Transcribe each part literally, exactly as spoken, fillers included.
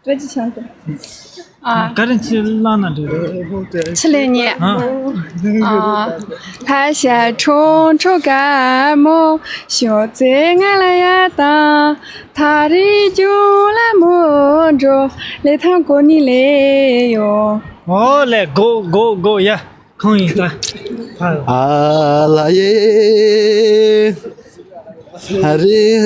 བཀྲ་ཤིས་ཆང་དང་། ཨ། ག་རེ་ཕྱི་ལ་ན་འདྲ་རེད། ཕྱི་ལ་ཉལ། ཨ། ཨ། ལྷ་ཤ་ཁྲོང་ཁྲོ་དགའ་མོ། ཞོགས་ཙེ་ང་ལ་ཡ་ད། ཐ་རི་ཇུ་ལ་མོ་འགྲོ། ལེ་ཐང་གོ་ནི་ལེ་ཡོ། ཨོ་ལེ་གོ་གོ་གོ་ཡ། ཁོང་ཡིན་ད། ཨ་ལ་ཡེ། རེད།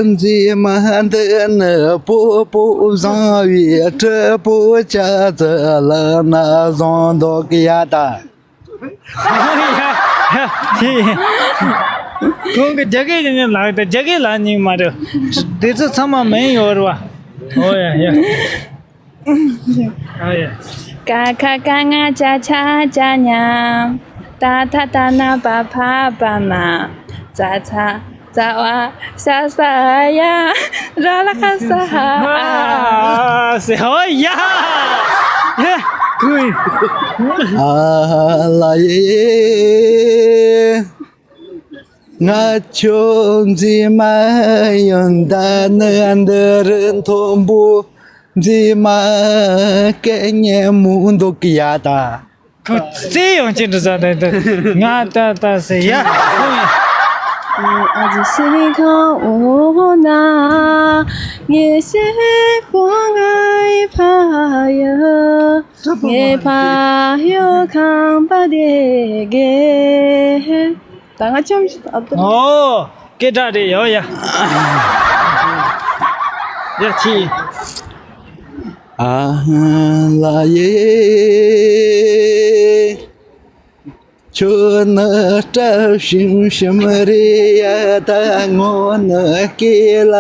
མཛེས་མ་འདི་ནི་སྤོ་སྤོ་བཟང་བའི་སྤྲ་པོ་ཅག་ཙི་ལ་ན་བཟང་མདོག་ཡ་ད། ཁོང་གི་རྒྱ་སྐད་ཀྱི་ངའི་ལག་དེ་རྒྱ་སྐད་ལག་ཉིན་མ་རེད། དེ་ཚོ་ཚང་མ་མིང་ཡོད་རེད་བ། ཨོ་ཡ་ཡ། ཨ་ཡ། ཀ་ཁ་ག་ང་ཅ་ཆ་ཅ་ཉ། ཏ་ཐ་ད་ན་པ་ཕ་པ་མ། ཙ་ཚ་ཙ་བ་ཤ་ས་ཡ། ར་ལ་ཁ་ས་ཧ་ཨ། ཨ་སེ་ཧོ་ཡ། ཡ་ཁུ་ཡ། ཨ་ལ་ཡེ། ང་ཁྱོད་མཛེས་མ་ཡོད་ད་ནི་འདི་རུ་མཐོན་པོ་མཛེས་མ་སྐད་སྙན་མོ་འདུག་ཡ་ད། ཁོ་རྩེ་ཡོང་ཅི་འདྲ་ཟ་ད་ད་ང་ད་ད་ཟེར་ཡ། ཨ་ཅི་ཤི་ཁ་འོ་ན་ངེ་ཤེ་ཕོ་ངའི་ཕ་ཡ་ངའི་ཕ་ཡོ་ཁང་པ་དེ་གེ། ད་ང་ཅམ་ཞིག་ཨ་ཏུ། ཨོ། སྐད་གྲགས་རེད་ཡོ་ཡ། ཡ་ཆི། ཨ་ལ་ཡེ། ཁྱོད་ནི་སྐྲ་ཞིམ་ཞིམ་རེད་ཡ། ད་ངོ་ནི་སྐེ་ལ་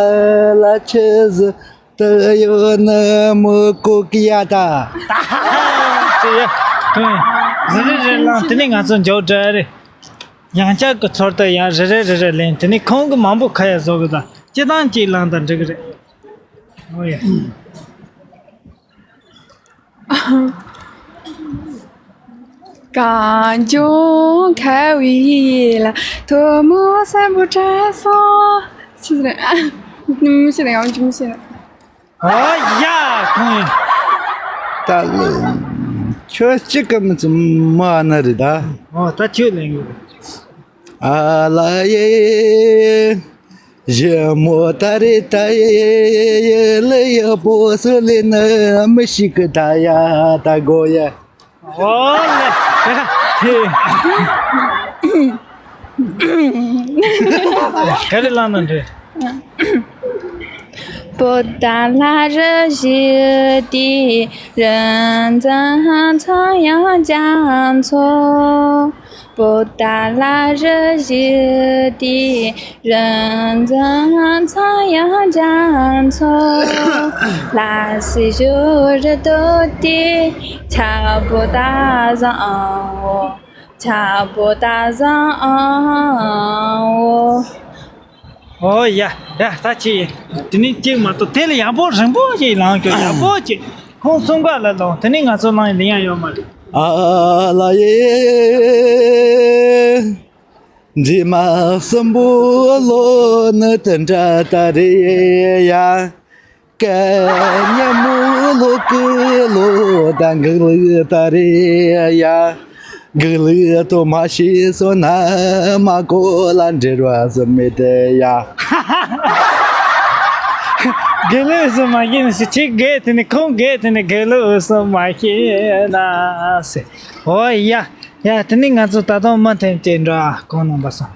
ལ་ཆི་ཟི། ད་ཡོད་ན་མི་ཀོ་ཀི་ཡ་ད། ཅི་ཡ། ཀུན། རེ་རེ་རེ་ལང་དེ་ནི་ང་ཚོ་མཇལ་འཕྲད་རེད། ཡང་བསྐྱར་གི་ཚོར་དུ་ཡང་རེ་རེ་རེ་རེ་ལེན་དེ་ནི་ཁོང་གི་མང་པོ་ཁ་ཡ་བཟོ་གི་ད་སྤྱི་བཏང་གཅིག་ལང་དང་འགྲིག་གི་རེད། ཨོ་ཡ། གངས་ལྗོངས་ཁ་བའི་ཡུལ་ལ་ཐོག་མོ་སམ་བྷོ་ཊ་སོང་། ཤེས་རེད། ཨ། མི་ཤེས་ན་ཡང་ཅི་མི་ཤེས་ན། ཨོ་ཡ་ཁོང་ཡིན། ད་ལོ། ཁྱོད་གཅིག་གམ་ཙམ་མ་ན་རེད་ད། ཨོ་ད་ཁྱོད་ལེན་གི། ཨ་ལ་ཡེ། ཞི་མོ་ད་རེ་ད་ཡེ་ཡེ་ལེ་ཡེ་པོ་སུ་ལེ་ནི་མི་ཤི་གི་ད་ཡ་ད་གོ་ཡ། ཨོ་ལེ། ག་རེ་ལ་ན་འདྲེ། པོ་ཏཱ་ལ་རི་བཞི་དེ་རི་འཛིན་ཚངས་དབྱངས་རྒྱ་མཚོ། པོ་ཏཱ་ལ་རི་བཞི་དེ་རི་འཛིན་ཚངས་དབྱངས་རྒྱ་མཚོ། ལ་སི་ཞོ་རི་དོ་དེ་ཆ་པོ་ཏ་བཟང་འོ། ཆ་པོ་ཏ་བཟང་འོ། ཨོ་ཡ་ཡ་ད་ཅི་ཡིན། དེ་ནི་གཅིག་མ་གཏོགས་དེ་ལ་ཡག་པོ་རིང་པོ་ཞིག་ལངས་ཀྱང་ཡག་པོ་ཅིག་ཁོང་གསུམ་ཀ་ལ་ལོངས་དེ་ནི་ང་ཚོ་ནང་ལ་ཡང་ཡོད་མ་རེད། ཨ་ལ་ཡེ། མཛེས་མ་གསུམ་པོ་ལོ་ནི་དེ་འདྲ་ད་རེད་ཡ། སྐད་སྙན་མོ་ལོ་ཀི་ལོ་ད་འགག་ལུགས་ད་རེད་ཡ། འགག་ལུགས་དོ་མ་ཤེས་སོ་ན་མ་གོ་ལ་འབྲེལ་བ་སུ་མེད་དེ་ཡ། འགག་ལུགས་སུ་མ་ཤེས་ན་ཤི་ཆི་གེ་དེ་ནི་ཁོང་གེ་དེ་ནི་འགག་ལུགས་སུ་མ་ཤེས་ན་སེ། ཨོ་ཡ། ཡ་དེ་ནི་ང་ཚོ་ད་དུང་མ་འཐེན་ཅེས་འགྲོ་ཨ་ཁོང་རྣམ་པ་སོང་།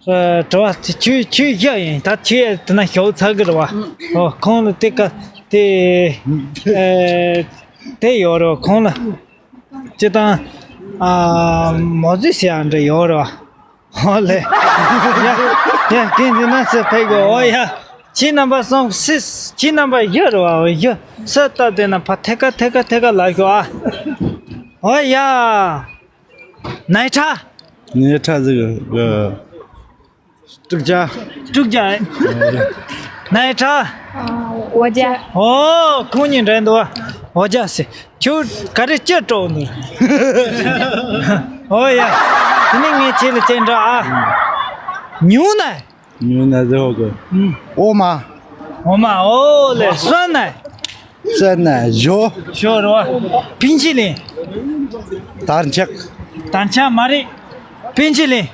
ཨ་དྲི་བ་དེ་ཁྱོད་ཁྱོད་བཞག་ཡིན་ད་ཁྱོད་དེ་ན་ཞོག་ཚར་གི་རེད་བ། ཨོ་ཁོང་ལ་དེ་ཀ་དེ་ཨེ་དེ་ཡོད་རེད་བ་ཁོང་ལ་སྤྱི་བཏང་ཨ་མོ་ཟི་ཟེར་ཡ་འདྲ་ཡོད་རེད་བ། ཨོ་ལེ། ཡ་ཡ་དེ་འདི་ན་སེ་ཕེ་གི་ཨོ་ཡ། ཁྱེད་རྣམ་པ་སོང་སིས་ཁྱེད་རྣམ་པ་ཡོད་རེད་བ་ཨོ་ཡ། སེ་ལྟ་དེ་ན་ཕ་ཐེ་ཀ་ཐེ་ཀ་ཐེ་ཀ་ལ་ཞོག་ཨ། ཨོ་ཡ། ནའི་ཁྲ། ནའི་ཁྲ་ཟིག་གི། དྲུག་བརྒྱ། དྲུག་བརྒྱ། ནའི་ཁྲ། ཨོ་བརྒྱ། ཨོ་ཁོང་གཉིས་འདྲ་འདུག་ཨོ་བརྒྱ་ཟེར། ཁྱོད་ག་རེ་སྐྱིད་སྤྲོ་འདུག་ཨོ་ཡ། དེ་ནི་ངས་ཁྱེད་ལ་སྐྱེལ་འདྲ་ཨ། ཉུང་ན། ཉུང་ན་ཟེར་ཧོ་གི། ཨོ་མ། ངོ་མ་ཨོ་ལེ་སོན་ནས། སོན་ནས་ཞོ། ཞོ་རེད་བ། པིན་ཆི་ལིན། དར་ཆག་དར་ཆག་མ་རེད། པིན་ཆི་ལིན།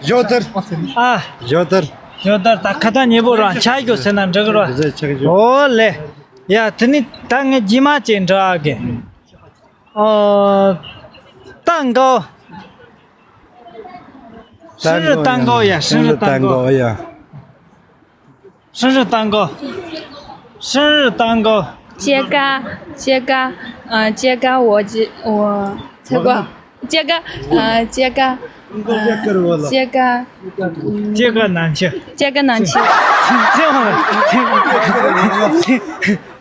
ཞོ་དར། ཨ། ཞོ་དར། ཞོ་དར་ད་ཁ་ཏ་ཉེ་པོ་ར་ཆ་རྒྱུ་ཟེར་ན་འགྲིག་གི་ར། ཨོ་ལེ། ཡ་དེ་ནི་ད་ངས་རྗེས་མ་ཅིག་འདྲི་ཨ་གི། ཨོ། ཏང་གོ། 生日蛋糕呀，生日蛋糕呀。生日蛋糕，生日蛋糕。 Jega, Jega, 呃，Jega 我我猜过。Jega, 呃，Jega, 呃，Jega, 嗯， Jega 难吃。 Jega 难吃。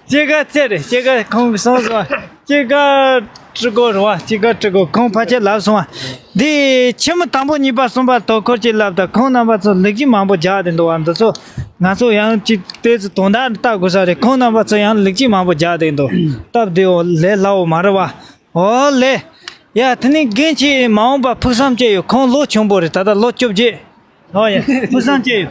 Jega 这里，Jega 空手说。 ཅི་ག་ཀྲི་གོ་རེད་བ། ཅི་ག་ཀྲི་གོ་ཁོང་ཕལ་ཆེར་ལབ་སོང་བ། འདི་ཕྱི་མི་དང་པོ་གཉིས་པ་གསུམ་པ་དོ་འཁོར་གྱིས་ལབ་དང་། ཁོང་རྣམ་པ་ཚོ་ལེགས་སྐྱེས་མང་པོ་རྒྱག་བསྡད་འདུག་བ། འདི་ཚོ་ང་ཚོ་ཡང་ཅིག་ཏོག་ཙམ་དོན་དག་ལྟ་དགོས་ས་རེད། ཁོང་རྣམ་པ་ཚོ་ཡང་ལེགས་སྐྱེས་མང་པོ་རྒྱག་བསྡད་འདུག་སྟབས་བདེ་བོ་ལས་སླ་བོ་མ་རེད་བ། ཨོ་ལེ། ཡ་དེ་ནི་རྒན་ཁྱེད་མ་འོངས་པ་ཕུགས་བསམ་ཅི་ཡོད། ཁོང་ལོ་ཆུང་པོ་རེད། ད་ལྟ་ལོ་བཅོ་བརྒྱད། ཨོ་ཡ་ཕུགས་བསམ་ཅི་ཡོད།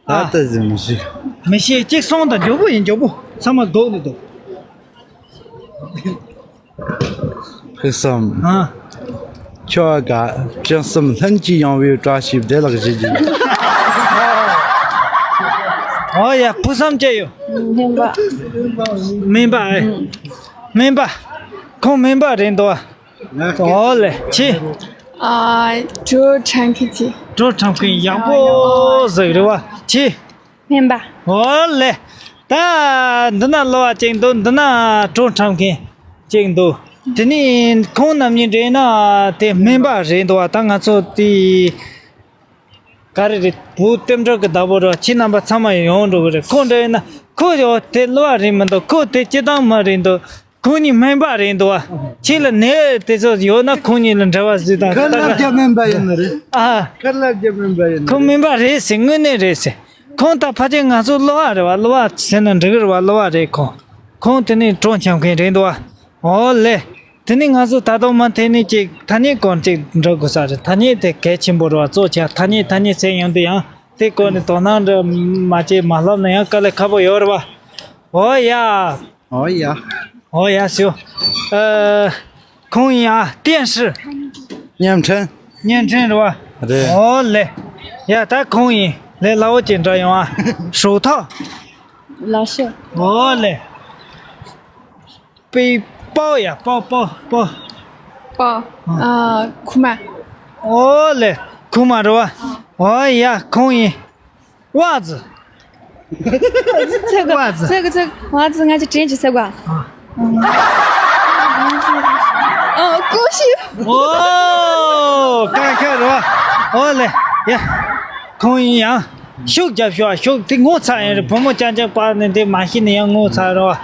ད་ལྟ་ཟིན་མི་ཤེས། མི་ཤེས། གཅིག་སོང་དང་། མགྱོགས་པོ་ཡིན། མགྱོགས་པོ། ཚང་མ་སྒུག་ནས་འདུག་ཕུགས་བསམ། ཨ། ཁྱོད་ག་སྤྱན་གསུམ་ལྷུན་གྱིས་ཡངས་པའི་བཀྲ་ཤིས་བདེ་ལེགས་ཞུ་རྒྱུ་ཡིན། ཨོ་ཡ་ཕུགས་བསམ་ཅི་ཡོད། སྨན་པ། སྨན་པ་ཨེ། སྨན་པ། ཁོང་སྨན་པ་རེད་འདུག་ཨ། ཨོ་ལེ། ཁྱེད། ཨ། གྲོ་འཁྲབ་མཁན་གྱི། གྲོ་འཁྲབ་མཁན་ཡག་པོ་ཟིག་རེད་བ། ཁྱེད། སྨན་པ། ཨོ་ལེ། ད་འདི་ན་གློ་བ་ཅིག་འདུག་འདི་ན་གྲོ་འཁྲབ་མཁན་ཅིག་འདུག་དེ་ནས་ཁོང་རྣམ་གཉིས་འདྲེས་ན་དེ་སྨན་པ་རེད་འདུག་བ། ད་ང་ཚོ་དེ་ག་རེ་རེད། བོད་རྟེན་འབྲེལ་གྱི་བདག་པོ་རེད་བ། ཁྱེད་རྣམ་པ་ཚང་མ་ཡོང་འགྲོ་གི་རེད། ཁོང་འདྲེས་ན་ཁོ་ཡོ་དེ་གློ་བ་རེད་མི་འདུག་ཁོ་དེ་སྤྱིར་བཏང་མ་རེད་འདུག་ཁོང་གཉིས་སྨན་པ་རེད་འདུག་བ། ཁྱེད་ལ་ནད་དེ་ཚོ་ཡོད་ན་ཁོང་གཉིས་ལ་འབྲེལ་བ་བཟོས་དང་། ཁ་ལག་རྒྱ་སྨན་པ་ཡིན་ནི་རེད། ཨ། ཁ་ལག་རྒྱ་སྨན་པ་ཡིན་ནི་ཁོང་རེད། སྨན་པ་རེད་ཟེར། དངོས་གནས་རེད་ཟེར། ཁོང་ད་ཕལ་ཆེར་ང་ཚོ་གློ་བ་རེད་བ། གློ་བ་ཟེར་ན་འགྲིག་གི་རེད་བ། གློ་བ་རེད་ཁོང་། ཁོང་དེ་ནས་གྲོ་འཁྲབ་མཁན་རེད་འདུག་བ། ཨོ་ལེ། དེ་ནས་ང་ཚོ་ད་དུང་མ་འཐེན་ནས་ཅིག་ཐ་སྙད་སྐོར་ཅིག་འགྲོ་དགོས་ས་རེད། ཐ་སྙད་དེ་གལ་ཆེན་པོ་རེད་བ། གཙོ་ཆེ་ཐ་སྙད། ཐ་སྙད་ཟེར་ཡོང་དུས་ཡང་དེ་སྐོར་ནས་དོ་སྣང་འདྲ་མ་བྱས་མ་ལབ་ན་ཡང་དཀའ་ལས་ཁག་པོ་ཡོད་རེད་བ། ཨོ་ཡ། ཨོ་ཡ། ཨོ་ཡ་ཞུ། ཨ། ཁོང་ཡིན་ཨ། 电视། བརྙན་འཕྲིན། བརྙན་འཕྲིན་རེད་བ། རེད། ཨོ་ལེ། ཡ་ད་ཁོང་ཡིན། ལས་སླ་བོ་ཅིག་འདྲ་ཡོང་ཨ། 手套། 老师། ཨོ་ལེ། པི། 包呀，包，包，包。 包。 ཨ། ཁུག་མ། ཨོ་ལེ། ཁུག་མ་རེད་བ། ཨོ་ཡ་ཁོང་ཡིན། 袜子། 这个，袜子。 这个，这个， 袜子， ང་ཚོ་དྲན་གྱི་ཟེར་བ། ཨ། 哦， 故事。 ཨོ། 刚开始བ། ཨོ་ལེ། ཡ། ཁོང་ཡིན་ཡང་། ཤུགས་རྒྱབ་ཤོག་ཤུགས་དེ་ངོ་ཚ་ཡིན་རེད། བུ་མོ་རྐྱང་རྐྱང་པ་ནི་དེ་མ་ཤེས་ནི་ཡང་ངོ་ཚ་རེད་བ།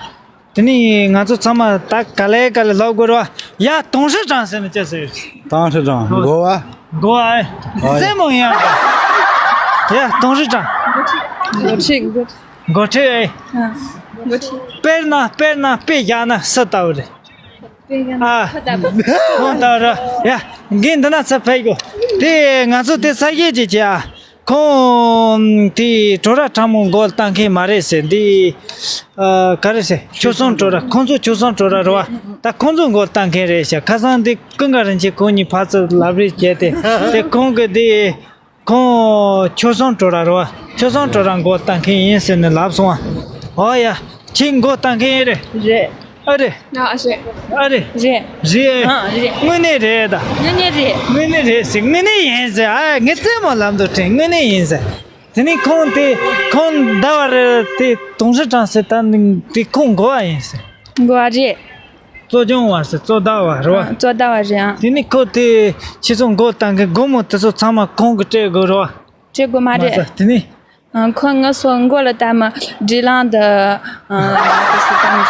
དེ་ནི་ང་ཚོ་ཚང་མ་ད་ག་ལེ་ག་ལེ་ལབ་དགོས་རེད་བ། ཡ། 董事长ཟེར་ནི་ཅི་ཟེར། 董事长། འགོ་བ། འགོ་བ་ཨེ། 哎། 谁梦呀？ ཡ། 董事长། འགོ་ཁྲིད། འགོ་ཁྲིད། འགོ་ཁྲིད་ཨེ། ཨ། འགོ་ཁྲིད། དཔེར་ན། དཔེར་ན་དཔེ་བཞག་ན་སུ་ལྟ་བུ་རེད། དཔེ་བཞག་ན། ཨ། ཁོ་ལྟ་བུ། ཁོང་ལྟ་བུ་རེད། ཡ། འགན་འདི་ན་ཚུར་ཕེབས་དགོས། དེ་ང་ཚོ་དེ་ས་གཞི་ཅིག་བྱས་ཨ། ཁོང་དེ་གྲོ་ར་ཁྲ་མོ་མགོ་བཏང་མཁན་མ་རེད་ཟེར། འདི། ཨ། ག་རེ་ཟེར། ཆོལ་གསུམ་གྲོ་ར། ཁོང་ཚོ་ཆོལ་གསུམ་གྲོ་ར་རེད་བ། ད་ཁོང་ཚོ་མགོ་བཏང་མཁན་རེད་ཤག་ཁ་སང་འདི་ཀུན་དགའ་རིན་ཆེན་ཁོང་གཉིས་ཕར་ཚུར་ལབ་རེས་བྱས་ཏེ། དེ་ཁོང་གི་འདི། ཁོང་ཆོལ་གསུམ་གྲོ་ར་རེད་བ། ཆོལ་གསུམ་གྲོ་ར་མགོ་བཏང་མཁན་ཡིན་ཟེར་ནས་ལབ་སོང་བ། ཨོ་ཡ། ཁྱེད་མགོ་བཏང་མཁན་ཡིན་རེད། རེད། ཨ་རེད། ཨ་རེད། རེད། རེད། ཨ། རེད། དངོས་གནས་རེད་ད། དངོས་གནས་རེད། དངོས་གནས་རེད་ཟེར། དངོས་གནས་ཡིན་ཟེར། ཨ། ངས་རྩེད་མོ་ལབ་འདུག་དྲན། དངོས་གནས་ཡིན་ཟེར། དེ་ནས་ཁོང་དེ་ཁོང་ཟླ་བ་རེ་དེ་董事长ཟེར། ད་ནི་དེ་ཁོང་འགོ་བ་ཡིན་ཟེར། འགོ་བ་རེད། གཙོ་སྐྱོང་བ་ཟེར། གཙོ་བདག་བ་རེད་བ། ཨ། གཙོ་བདག་བ་རེད་ཨ། དེ་ནས་ཁོ་དེ་ཁྱེད་ཚོ་མགོ་བཏང་མཁན་སྒོར་མོ་དེ་ཚོ་ཚང་མ་ཁོང་གིས་སྤྲད་དགོས་རེད་བ། སྤྲད་དགོས་མ་རེད། མ་ཟད་དེ་ནས། ཨ། ཁོ་ང་ཚོ་མགོ་ལ་བཏང་མ་སྒྲིག་ལམ་དུ། ཨ། དེ་ཚོ་བཏང་མ།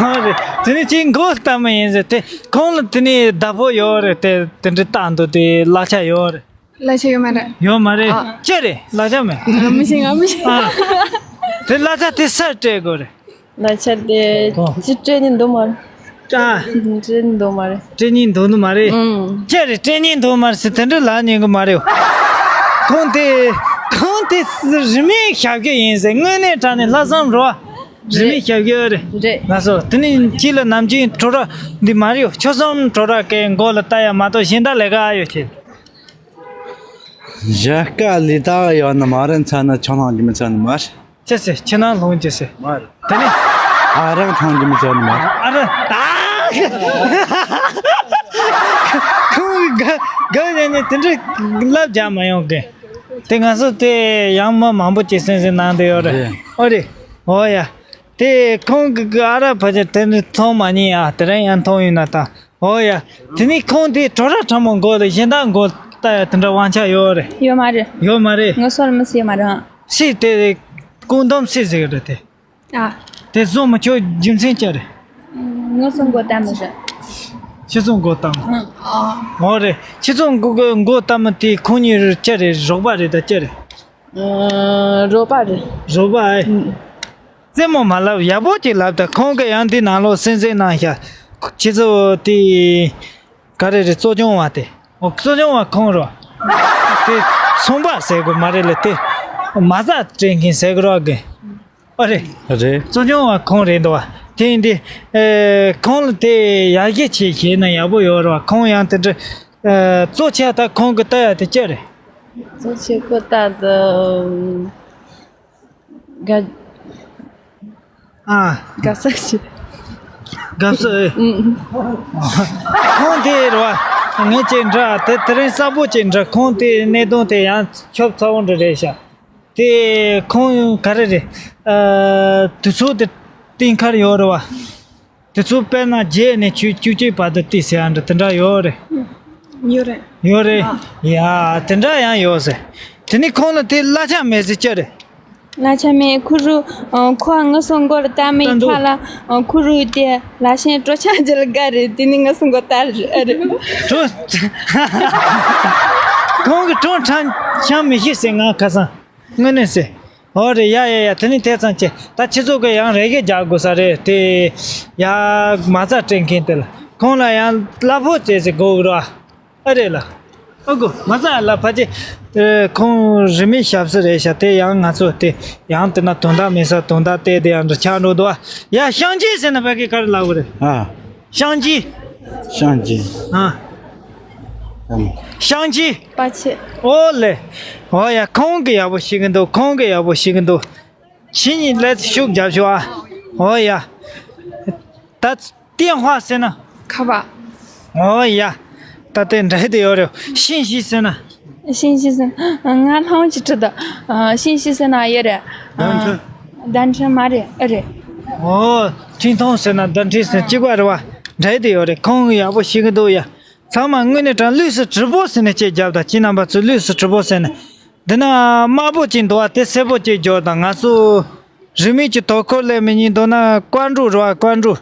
ཨ་རེད། དེ་ནས་ཁྱེད་མགོ་བཏང་མ་ཡིན་ཟེར། དེ་ཁོང་ལ་དེ་ནས་བདག་པོ་ཡོད་རེད། དེ་དེ་འདྲ་བཏང་འདུག་དེ་གླ་ཆ་ཡོད་རེད། གླ་ཆ་ཡོད་མ་རེད། ཡོད་མ་རེད། ཨ། ཅི་རེད། གླ་ཆ་མེད། ཨ། མི་ཤེས། ང་མི་ཤེས། ཨ། དེ་གླ་ཆ་དེ་སུར་སྤྲད་དགོས་རེད། གླ་ཆ་དེ་ཨོ། ཅི་སྤྲད་ནི་འདུག་མ་རེད། ཨ། སྤྲད་ནི་འདུག་མ་རེད། སྤྲད་ནི་འདུག་ནི་མ་རེད། ཨང་། ཅི་རེད། སྤྲད་ནི་འདུག་མ་རེད་ཟེར། དེ་འདྲ་ལབ་ཉན་གི་མ་རེད། ཁོང་དེ་ཁོང་དེ་རིན་མེད་ཞབས་ཀྱི་ཡིན་ཟེར། དངོས་གནས་དྲང་གནས་ལྷག་བསམ་རོ། རིན་མེད་ཞབས་ཀྱི་རེད། རེད། ལགས་སོ། དེ་ནས་ཁྱེད་ལ་ནམ་རྒྱུན་བྲོ་ར་འདི་མ་རེད་ཡོད། ཆོས་གསུམ་བྲོ་ར་གའི་མགོ་ལ་ལྟ་ཡ་མ་གཏོགས་གཞན་དག་ལས་ཀ་ཡོད་ཁྱེད། ཞབས་ཀ་ལས་ད་ཡོད་ན་མ་རེད། མཚན་ན་ཆང་ལྷང་གི་མི་ཚོ་ནི་མ་རེད། ཅི་ཟེར། ཁྱེད་རང་ལྷུང་ཅི་ཟེར། མ་རེད། དེ་ནི། ཨ་རག་ཐང་གི་མི་ཚོ་ནི་མ་རེད། ཨ་རག་ད། ཁོང་གི་དགའ་དགའ་ནས་ནི་དེ་འདྲ་ལབ་རྒྱག་མ་ཡོང་གི། དེ་ང་ཚོ་དེ་ཡང་མི་མང་པོ་ཅིག་གསན་གཟིགས་གནང་བསྡད་ཡོད་རེད། རེད། ཨོ་རེད། ཨོ་ཡ། དེ་ཁོང་གི་གི་ཨ་རག་ཕལ་ཆེར་དེ་ནི་མཐོང་མ་མྱོང་ཡ། དེ་རིང་ཡང་མཐོང་ཡོང་ན་ད། ཨོ་ཡ། དེ་ནི་ཁོང་དེ་བྲོ་ར་ཕྲ་མོ་མགོ་ལ་གཞན་དག་མགོ་ལྟ་ཡ་དེ་འདྲ་དབང་ཆ་ཡོད་རེད། ཡོད་མ་རེད། ཡོད་མ་རེད། ངོ་སོ་ལ་མི་སྲིད་མ་རེད། སྲིད་དེ་ཀུན་འདོམས་སྲིད་ཟེར་གི་རེད་དེ། ཨ། དེ་བཟོ་མི་ཆོག་རྒྱུ་མཚན་ཅི་རེད། ངོ་སོ་མགོ་ལྟ་མི་རེད། ཁྱེད་ཚོ་མགོ་ལྟ་མི། ཨ། ཨོ་རེད། ཁྱེད་ཚོ་མགོ་མགོ་ལྟ་མི་དེ་ཁོང་གཉིས་ཅི་རེད། རོགས་པ་རེད་ད་ཅི་རེད། ཨ། རོགས་པ་རེད། རོགས་པ་ཨེ། ཨུམ། རྩེད་མོ་མ་ལབ་ཡག་པོ་ཅིག་ལབ་ད། ཁོང་གི་ཡང་འདི་ནང་ལོགས་གསན་གཟིགས་གནང་ཤག་ཁྱེད་ཚོ་དེ་ག་རེ་རེད། གཙོ་སྐྱོང་བ་དེ། ཨོ་གཙོ་སྐྱོང་བ་ཁོང་རོ། དེ་ཚོང་པ་ཟེར་དགོས་མ་རེད་ལ། དེ་མ་རྩ་སྤྲད་མཁན་ཟེར་དགོས་རོགས་གི། ཨ་རེད། རེད། གཙོ་སྐྱོང་བ་ཁོང་རེད་འདུག་བ། དེ་ཡིན་དུས་ཨེ་ཁོང་ལ་དེ་ཡར་རྒྱས་ཆེ་བྱས་ན་ཡག་པོ་ཡོད་རེད་བ། ཁོང་ཡང་དེ་འདྲ་ཨེ་གཙོ་ཆེ་ད་ཁོང་གི་ལྟ་ཡ་དེ་ཅི་རེད། གཙོ་ཆེ་ཁོ་ལྟ་དུ། དགའ། ཨ། དགའ་ས་ཞིག་དགའ་ས་ཨེ། ཨུམ། ཁོང་དེ་རེད་བ། ངས་ཅིག་འདྲ་དེ་དེ་རིང་གསལ་པོ་ཅིག་འདྲ། ཁོང་དེ་གནད་དོན་དེ་ཡང་ཁྱབ་ཚ་བོ་འདྲ་རེད་ཤག་དེ་ཁོང་ག་རེ་རེད། ཨ། དུས་ཚོད་དེ་གཏན་འཁེལ་ཡོད་རེད་བ། དེ་ཚོ་དཔེར་ན་བརྒྱད་ནས་བཅུ་བཅུ་གཅིག་བར་དུ་བལྟས་ཟེར་ཡ་འདྲ་དེ་འདྲ་ཡོད་རེད། ཡོད་རེད། ཡོད་རེད། ཨ། ཡ་དེ་འདྲ་ཡང་ཡོད་ཟེར། དེ་ནི་ཁོང་ལ་དེ་གླ་ཆ་མེད་ཟེར་ཅི་རེད། གླ་ཆ་མེད། ཁུ་རུ། ཨ། ཁོ་ང་སོང་མགོ་ལ་ལྟ་མི་ལྟ་འདུག་ཁ་ལ། ཨ། ཁུ་རུ་དེ་ལ་ཤན་སྤྲོ་ཆ་ཅི་ལ་དགའ་རེད། དེ་ནི་ང་སོང་མགོ་ལྟ་རེད། ཨ་རེད། གྲོ། ཁོང་གི་གྲོ་ཁྲམ་ཆམ་མི་ཤེས་ཟེར་ང་ཁ་སང་། དངོས་གནས་ཟེར། ཨོ་རེད། ཡ་ཡ་ཡ། དེ་ནི་དེ་ཙམ་བྱས། ད་ཁྱེད་ཚོ་གི་ཡང་རེ་གེ་རྒྱག་དགོས་ས་རེད་དེ། ཡ་མ་རྩ་སྤྲད་མཁན་དེ་ལ་ཁོང་ལ་ཡང་གླ་ཕོགས་བྱས་ཟེར་དགོས་གི་རེད་བ། ཨ་རེད་ལ། ཨ་གོ་མ་རྩ་ལ་ཕལ་ཆེར་ཨེ་ཁོང་རིན་མེད་ཞབས་སུ་རེད་ཤག་དེ་ཡང་ང་ཚོ་དེ་ཡང་དེ་ན་དོན་དག་མེད་ས་དོན་དག་བལྟས་དེ་ཡང་འདྲ་ཆགས་འགྲོ་འདུག་ཨ། ཡ་ཤང་ཅི་ཟེར་ན་ཕ་གི་ག་རེ་ལབ་གི་རེད། ཨ། ཤང་ཅི། ཤང་ཅི། ཨ། ཨམ། ཤང་ཅི། པ་ཆེ། ཨོ་ལེ། ཨོ་ཡ། ཁོང་གི་ཡག་པོ་ཤེས་གི་འདུག་ཁོང་གི་ཡག་པོ་ཤེས་གི་འདུག་ཕྱི་ཉིན་ལས་ཤུགས་རྒྱབ་ཤོག་ཨ། ཨོ་ཡ། ད་ཏེན་ཧྭ་ཟེར་ན། ཁ་པར། ཨོ་ཡ། ད་དེ་འདྲ་དེ་ཡོད་རེད། ཤིང་ཤི་ཟེར་ན། ཤིང་ཤི་ཟེར་ན། ང་ལྷང་ཅི་ཁྲི་ད། ཤིང་ཤི་ཟེར་ན་ཡོད་རེད། བརྡ་འཕྲིན། བརྡ་འཕྲིན་མ་རེད། ཨེ་རེད། ཨོ། འཕྲིན་ཐུང་ཟེར་ན་བརྡ་འཕྲིན་ཟེར་གཅིག་པ་རེད་བ། འདྲ་དེ་ཡོད་རེད། ཁོང་གི་ཡག་པོ་ཤེས་གི་འདུག་ཡ། ཚང་མ་དངོས་གནས་དྲང་ལུས་སུ་གྲི་པོ་ཟེར་ནས་ཅིག་རྒྱབ་དང་། ཁྱེད་རྣམ་པ་ཚོས་ལུས་སུ་གྲི་པོ་ཟེར་ནས། འདི་ན་དམར་པོ་ཅིག་འདུག་བ། དེ་སེར་པོ་ཅིག་སྦྱོར་དང་། ང་ཚོ་རིས་མེད་ཀྱི་དོ་ཁུར་ལེན་མི་གཉིས་འདུག་ན་ཀོན་ཀྲུའུ་རེད་བ། ཀོན་ཀྲུའུ།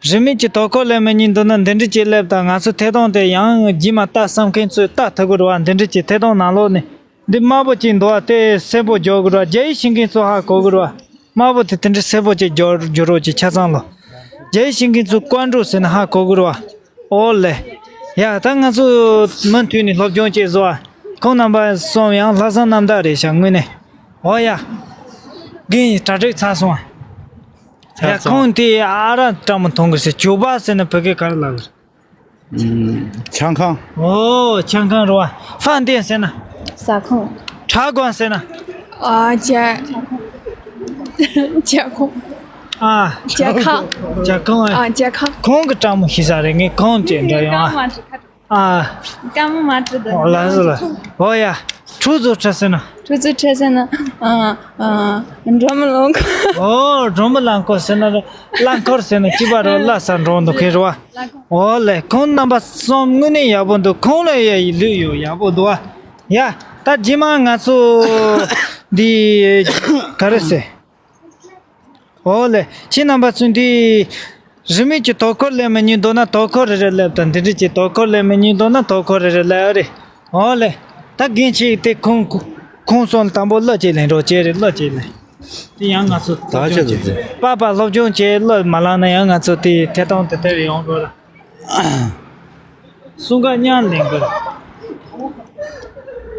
རིས་མེད་ཀྱི་དོ་ཁུར་ལེན་མི་གཉིས་འདུག་ན་འདི་འདྲ་ཅིག་སླེབས་དང་། ང་ཚོ་ཐད་གཏོང་དེ་ཡང་རྗེས་མ་ལྟ་བསམ་མཁན་ཚོས་ལྟ་ཐུབ་ཀྱི་རེད་བ། འདི་འདྲ་ཅིག་ཐད་གཏོང་ནང་ལོགས་ནས་འདི་དམར་པོ་ཅིག་འདུག་བ། དེ་སེར་པོ་སྦྱོར་དགོས་རེད་བ། རྒྱ་ཡིག་ཤེས་མཁན་ཚོ་ཧ་གོ་གི་རེད་བ། དམར་པོ་དེ་དེ་འདྲ་སེར་པོ་ཅིག་སྦྱོར་སྦྱོར་རོགས་ཀྱིས་ཆ་ཚང་ལོ། རྒྱ་ཡིག་ཤེས་མཁན་ཚོས་ཀོན་ཀྲུའུ་ཟེར་ན་ཧ་གོ་གི་རེད་བ། ཨོ་ལེ། ཡ་ད་ང་ཚོ་མུ་མཐུད་ནས་སློབ་སྦྱོང་བྱེད་བཟོ་བ། ཁོང་རྣམ་པ་གསུམ་ཡང་ལྷག་བསམ་རྣམ་དག་རེད་ཤག་དངོས་གནས། ཨོ་ཡ། རྒན་གྲ་སྒྲིག་ཚར་སོང་བ། ཡ་ཚར་སོང་། ཁོང་དེ་ཨ་རག་ཀྲམ་མཐོང་གི་ཟེར། ཇོ་བ་ཟེར་ན་བོད་སྐད་ག་རེ་ལབ་གི་རེད། ཨུམ། ཆང་ཁང་། ཨོ་ཆང་ཁང་རེད་བ། ཧྥན་ཏེན་ཟེར་ན། ཟ་ཁང་། ཁྲ་གོན་ཟེར་ན། ཨ་ཇ། ཇ་ཁང་། ཨ། ཇ་ཁང་། ཇ་ཁང་ཨ། ཨ་ཇ་ཁང་། ཁོང་གི་ཀྲམ་མོ་ཤེས་ས་རེད། ངས་ཁོང་ཅེས་འདྲ་ཡོང་ཨ། ཨ། ཀ་མོ་མ་ཁྲི་ད། ཨོ་ལགས་སོ་ལགས། ཨོ་ཡ། ཁྲུ་ཚོ་ཁྲི་ཟེར་ན། ཁྲུ་ཚོ་ཁྲི་ཟེར་ན། ཨ་ཨ། འགྲོ་མི་རླངས་འཁོར། ཨོ་འགྲོ་མི་རླངས་འཁོར་ཟེར་ན། རླངས་འཁོར་ཟེར་ན་གཅིག་པ་རོ་ལ་ས་འགྲོ་འདུག་མཁན་རེད་བ། ཨོ་ལེ། ཁོང་རྣམ་པ་གསུམ་དངོས་གནས་ཡག་པོ་འདུག་ཁོང་ལ་ཡ་ཡི་ལུས་ཡོད་ཡག་པོ་འདུག་བ། ཡ་ད་རྗེས་མ་ང་ཚོ་འདི་ག་རེ་ཟེར། ཨོ་ལེ། ཁྱེད་རྣམ་པ་ཚོས་འདི་རིས་མེད་ཀྱི་དོ་ཁུར་ལེན་མི་གཉིས་འདུག་ན་དོ་ཁུར་རེ་རེ་སླེབས་དང་། འདི་འདྲ་ཀྱི་དོ་ཁུར་ལེན་མི་གཉིས་འདུག་ན་དོ་ཁུར་རེ་རེ་སླེབས་རེ། ཨོ་ལེ། ད་རྒན་ཁྱེད་དེ་ཁོང་ཁོང་སོང་དང་པོ་གླུ་ཅིག་ལེན་རོགས་བྱེད་རེ། གླུ་ཅིག་ལེན། དེ་ཡང་ང་ཚོ་ད་ཆ་དུ་དེ། པ་པ་སློབ་སྦྱོང་བྱེད། གླུ་མ་བླངས་ན་ཡང་ང་ཚོ་དེ་ཐད་གཏོང་དེ་དེར་ཡོང་དགོས་ལ། གསུང་ཁ་མཉམ་ལེན་དགོས།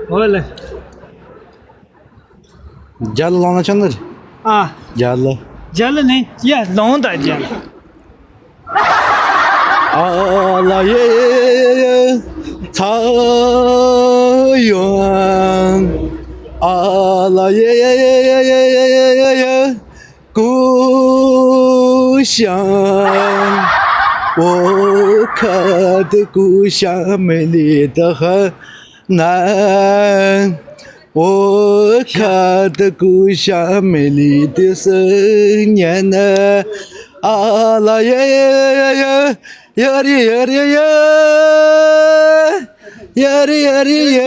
ཨོ་ལེ། རྒྱ་ལ་ལོང་ན་ཆོག་ནི་རེད། ཨ། རྒྱ་ལ། རྒྱ་ལ་ནི་ཡ་ལོང་ད་རྒྱ་ལ། ཨ་ལ་ཡེ་ཚ་ཡོང་། ཨ་ལ་ཡེ་ཡེ་ཡེ། 故乡，我可的故乡美丽得很难，我可的故乡美丽的思念呢。啊啦呀呀呀呀呀，呀哩呀哩呀，呀哩呀哩呀。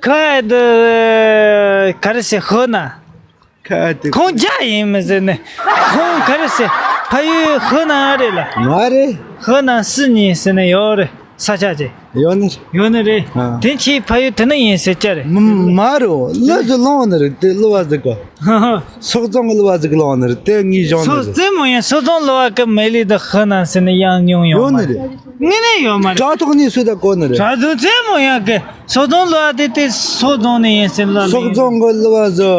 ཁ་ཨེ་དེ་ག་རེ་ཟེར་ཧི་ན། ཁ་ཨེ་དེ་ཁོང་རྒྱ་ཡིན་མི་ཟེར་ནས། ཁོང་ག་རེ་ཟེར། ཕ་ཡུལ་ཧི་ན་རེད་ལ། མ་རེད། ཧི་ན་སི་ཉིན་ཟེར་ནས་ཡོད་རེད། ས་ཆ་ཅིག་ཡོད་ནི་རེད། ཡོད་ནི་རེད། ཨ། དེ་ཁྱེད་ཕ་ཡུལ་དེ་ན་ཡིན་ཟེར་ཅི་རེད། མ་མ་རེད། གླུ་ཟིག་བླངས་ནི་རེད། དེ་གླུ་བ་ཟིག་གོ། ཧ་ཧ། སོག་རྫོང་གི་གླུ་བ་ཟིག་བླངས་ནི་རེད། དེ་ངས་སྦྱོང་ནི་སོག་རེད། རྩེད་མོ་ཡིན། སོག་རྫོང་གླུ་བ་གི་མེ་ལི་དེ་ཧི་ན་ཟེར་ནས་ཡང་མྱོང་ཡོད་ཡོད་མ་ནི་རེད། རེད། དངོས་གནས་ཡོད་མ་རེད། དྲ་ཐོག་ནས་སུས་ད་གོ་ནི་རེད། དྲ་ཐོག་རྩེད་མོ་ཡང་གི་སོག་རྫོང་གླུ་བ་དེ་དེ་སོག་རྫོང་ནས་ཡིན་ཟེར་ལ། སོག་རྫོང་གི་གླུ་བ་ཟིག་